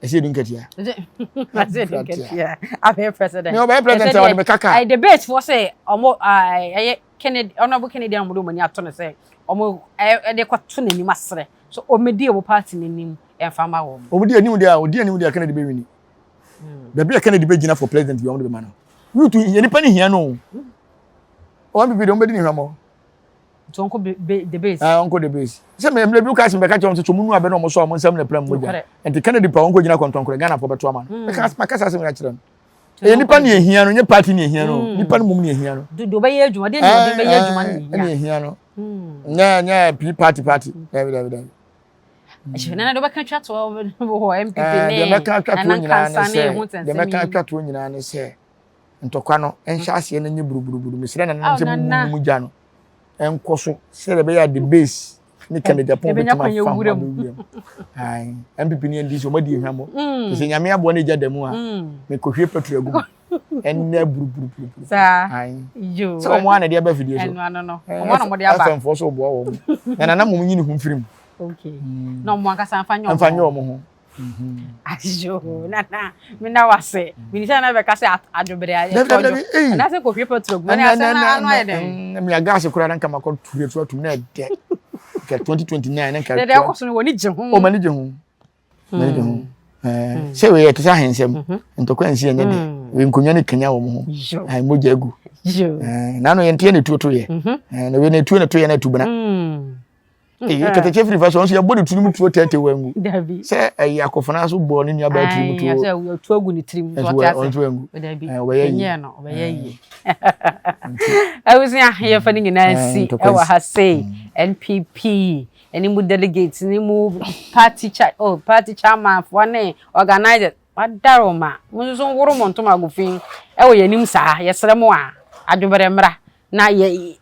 Ɛsɛ edu nkatia. Ɛsɛ edu nkatia. Abɛyɛ president. Ní ɔbɛyɛ president a ɔde bɛ kaka. Ɛyɛ debate fo sɛ ɔmo ɛyɛ Kennedy honourable Kennedy a ɔmo de ɔmo ani ato no sɛ ɔmo ɛde kɔto n'anim asrɛ so ɔmo di ɔmo party n'anim ɛnfa ma wɔn. Ɔmo di anim deɛ ɔdi anim deɛ Kennedy bɛ wini. Baabi a Kennedy bɛ gyina for president bi ɔmo de bɛ ma no. Youth yɛ nipa ni hia no. Wɔn bibi de wɔn bɛ di ne hwamɔ. Nti wɔn kɔ the base. Ah, wɔn kɔ the base. Sɛ mɛ mmerɛ bi woka sɛ mɛka kyerɛ wɔn sɛ wɔn nu abɛ na wɔn sɔ wɔn nsam na pira mu mogya. Nti Kennedy pa wɔn kɔ gyina kɔntɔnkorɛ Ghana fo bɛto ama no. Mɛka hmm. maka saa asɛm nyinaa kyerɛ no. Ɛyɛ nipa ne ehia no, nye party ne ehia no. Hmm. Nipa no mum ne ehia no. Do bɛyɛ adwuma, de ne ɔde bɛyɛ adwuma ne ehia. Ne ehia no. Hmm. Nyɛ nyɛ p party party. Dabi dabi dabi. Ɛhyɛ nana de bɛka twa toɔ wɔ MPP ne. Deɛ mɛka atwa toɔ nyinaa ne sɛ, deɛ mɛka atwa toɔ nyinaa ne sɛ. ntɔkwa no nhyɛ aseɛ no nyɛ buruburuburu mesrɛ nananom sɛ mumu mu gya no nkɔ so sɛdeɛ ɛbɛyɛ a the base ne Kennedy Agyapong bɛtumi afa ho abɛwura mu NPP ne NDC wɔn adi ehwammɔ mm. sɛ nyame aboa no gya da mu a mm. mekɔhwie petrol agu mu ɛnɛ buruburuburu sɛ wɔn a na ɛde aba afidie so FM foɔ so boa wɔn na nana mom nyi ne ho mfiri mu na wɔn ankasa mfa nyɛ wɔn ho Ayo, nana, me na wase. Me ni sɛ na bɛka sɛ adwobere ayɛ tɔdwo. Ɛna sɛ kɔhwie petrol gu. Ɛna sɛ na ano ayɛ dɛn. Me agase koraa na nka makɔ tuure so atum na ɛdɛ. Nka 2029 na nka. Dɛdɛ ɛkɔ so no wɔ ni gye ho. O ma ni gye ho. Ma ni gye ho. Sɛ wei ɛte sɛ ahensɛm. Ntɔkwa nsi ɛnyɛ dɛ. Wei nkonnwa ne kanya wɔn ho. Ai mogya agu. Na ano yɛn teɛ na etuo to yɛ. Na wei na etuo na to yɛ na etu bena. Ee, kɛtɛkyɛ firi fa so nso yɛbɔ ne tirim tuo tɛtɛ wangu. Dabi. Sɛ ɛyɛ akofena so bɔ ne nua baa tirim tuo. Sɛ tuo agu ne tirim nso ɔte ase. Ɔnso wangu. Dabi. Ɔbɛyɛ yie. Ɛnyɛ no, ɔbɛyɛ yie. Abusua, yɛfa ne nyinaa si ɛwɔ ha sei. NPP, ɛne mu delegates, ne mu party cha oh party chairman foɔ ne organizers. Wadaroma, mo nso nworo mo ntoma agu fi ɛwɔ yɛn anim saa. Yɛsrɛ mo a, adwobrɛ mmra na yɛ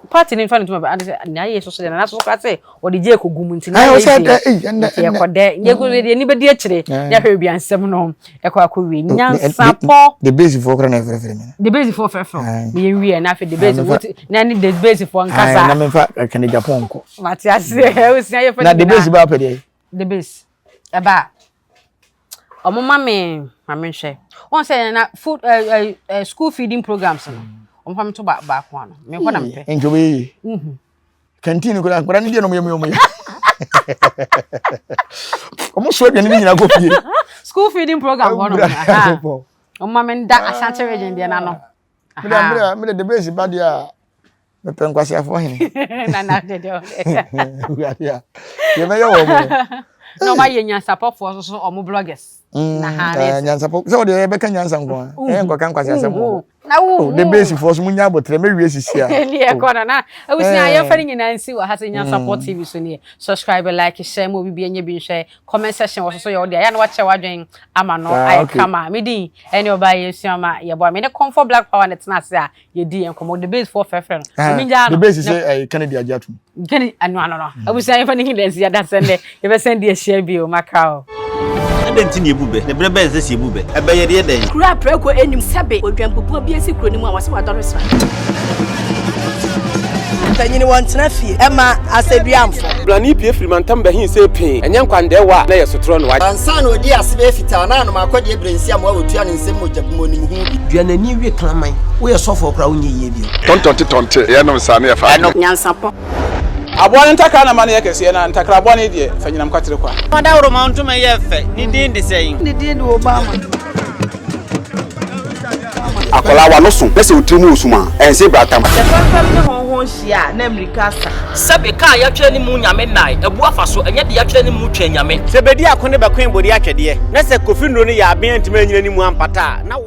party no nfa ne ntoma bɛ ade sɛ nea ayɛ soso deɛ nana soso kora sɛ ɔde gye ekogu mu nti nea ayɛ deɛ nti ɛkɔ dɛ nyɛ gu deɛ ni bɛdi akyire ne ahwɛ bi ansɛm no ɛkɔ akɔ wie nyansapɔ. The base foɔ kora na ɛfrɛfrɛ mi. The base foɔ frɛfrɛ mi yɛn wie na afei the base foɔ ti na ne the base foɔ nkasa. Na mi nfa kɛnɛ Japan nkɔ. Mate ase ɛwusia yɛ fɛ na the base ba apɛ deɛ. The base ɛba. Ɔmo ma me ma me nhwɛ. Wɔn sɛ na food ɛɛ eh, ɛɛ eh, school feeding programs no. Ɔmo fa me to ba baako ano. Me hɔ na me pɛ. Nti ɔbɛyɛ yie. Mhm. Canteen koraa nkwadaa no deɛ na ɔmo yɛ mo yɛ ɔmo yɛ. Ɔmo so aduane no nyinaa kɔ fie. School feeding program hɔ no. Ɔmo ma me nda Ashanti region deɛ n'ano. Mede mede mede de base ba deɛ a mepɛ nkwaseafoɔ hene. Nana dede ɔde. Awurade a yɛbɛyɛ wɔ mo. Na ɔma yɛ nyansapɔfoɔ nso so ɔmo bloggers. Mm, na ha ne. Nyansapɔ sɛ ɔde yɛbɛka nyansa nko a ɛyɛ nkɔka nkwaseasɛm wɔ hɔ. Na wo oh, de base foɔ so mo nya abotrɛ mɛwie sisi a. Ni ɛkɔ na na abusua yɛmfa ne nyinaa nsi wɔ ha sɛ nyansapɔ TV so nie. Subscribe, like, share ma obi bi anya bi nhwɛ. Comment section wɔ so so yɛ wo dea. Yɛ na wakyɛ w'adwen ama no ah, ayɛ kama. Me din ɛne ɔbaa yɛ sua ma yɛboa me ne Comfort Black Power ne tena ase a yɛdi yɛn nkɔmmɔ. The base foɔ frɛfrɛ no. Ah, the base sɛ ɛyɛ Kennedy agye atom. Kennedy ano ano no. Mm. Abusua yɛmfa ne nyinaa nsi yɛda sɛ nnɛ yɛbɛsɛn de ahyia bio maka o. Adɛn nti na yɛbu bɛ? Na berɛ bɛn na ɛsɛ sɛ yɛbu bɛ? Ɛbɛyɛ deɛ dɛn? Kuro a prako nnim sɛbe odwanbubuo bi asi kuro no mu a wɔse wadɔre sra. Mpanyini wɔntena fie ɛma asɛduamfo. Blani pue firi mantam bɛhe see pee, ɛnyɛ nkwandɛɛwa a na ɛyɛ sotorɔ no. Ansa na ɔdii ase bɛyɛ fitaa na anom akɔdeɛ berɛ nsi amoa wɔtua ne nsam mogya bu mu ɔnim ho bi. Dua n'ani we kraman. Woyɛ sɔfoɔ koraa wonyɛ yie bio. Tɔntɔnte tɔnte, yɛnom saa na yɛfa adwene. Nyansapɔ. Aboa no ntakra na ma no yɛ kɛseɛ, na ntakra bɔne deɛ, fa nyinam kwatere kwa. Ɔdawuroma ntoma yɛ fɛ. Ne din de sɛn? Ne din de Obama. Akwadaa w'ano so na sɛ wo tiri mu wɔ sum a, ɛnse bratam. Sɛ fɛmfɛm ne hɔnhɔn hyia a, na mmirika asa. Sɛbe kaa yɛatwerɛ ne mu Nyame nnae, abu afa so, ɛnyɛ de yɛatwerɛ ne mu Twɛn Nyame. Sɛ bedi ako ne bɛkoe bode atwɛdeɛ, na sɛ Kofi nnuro no yɛ aben antumi anyina ne mu ampata a, na wo.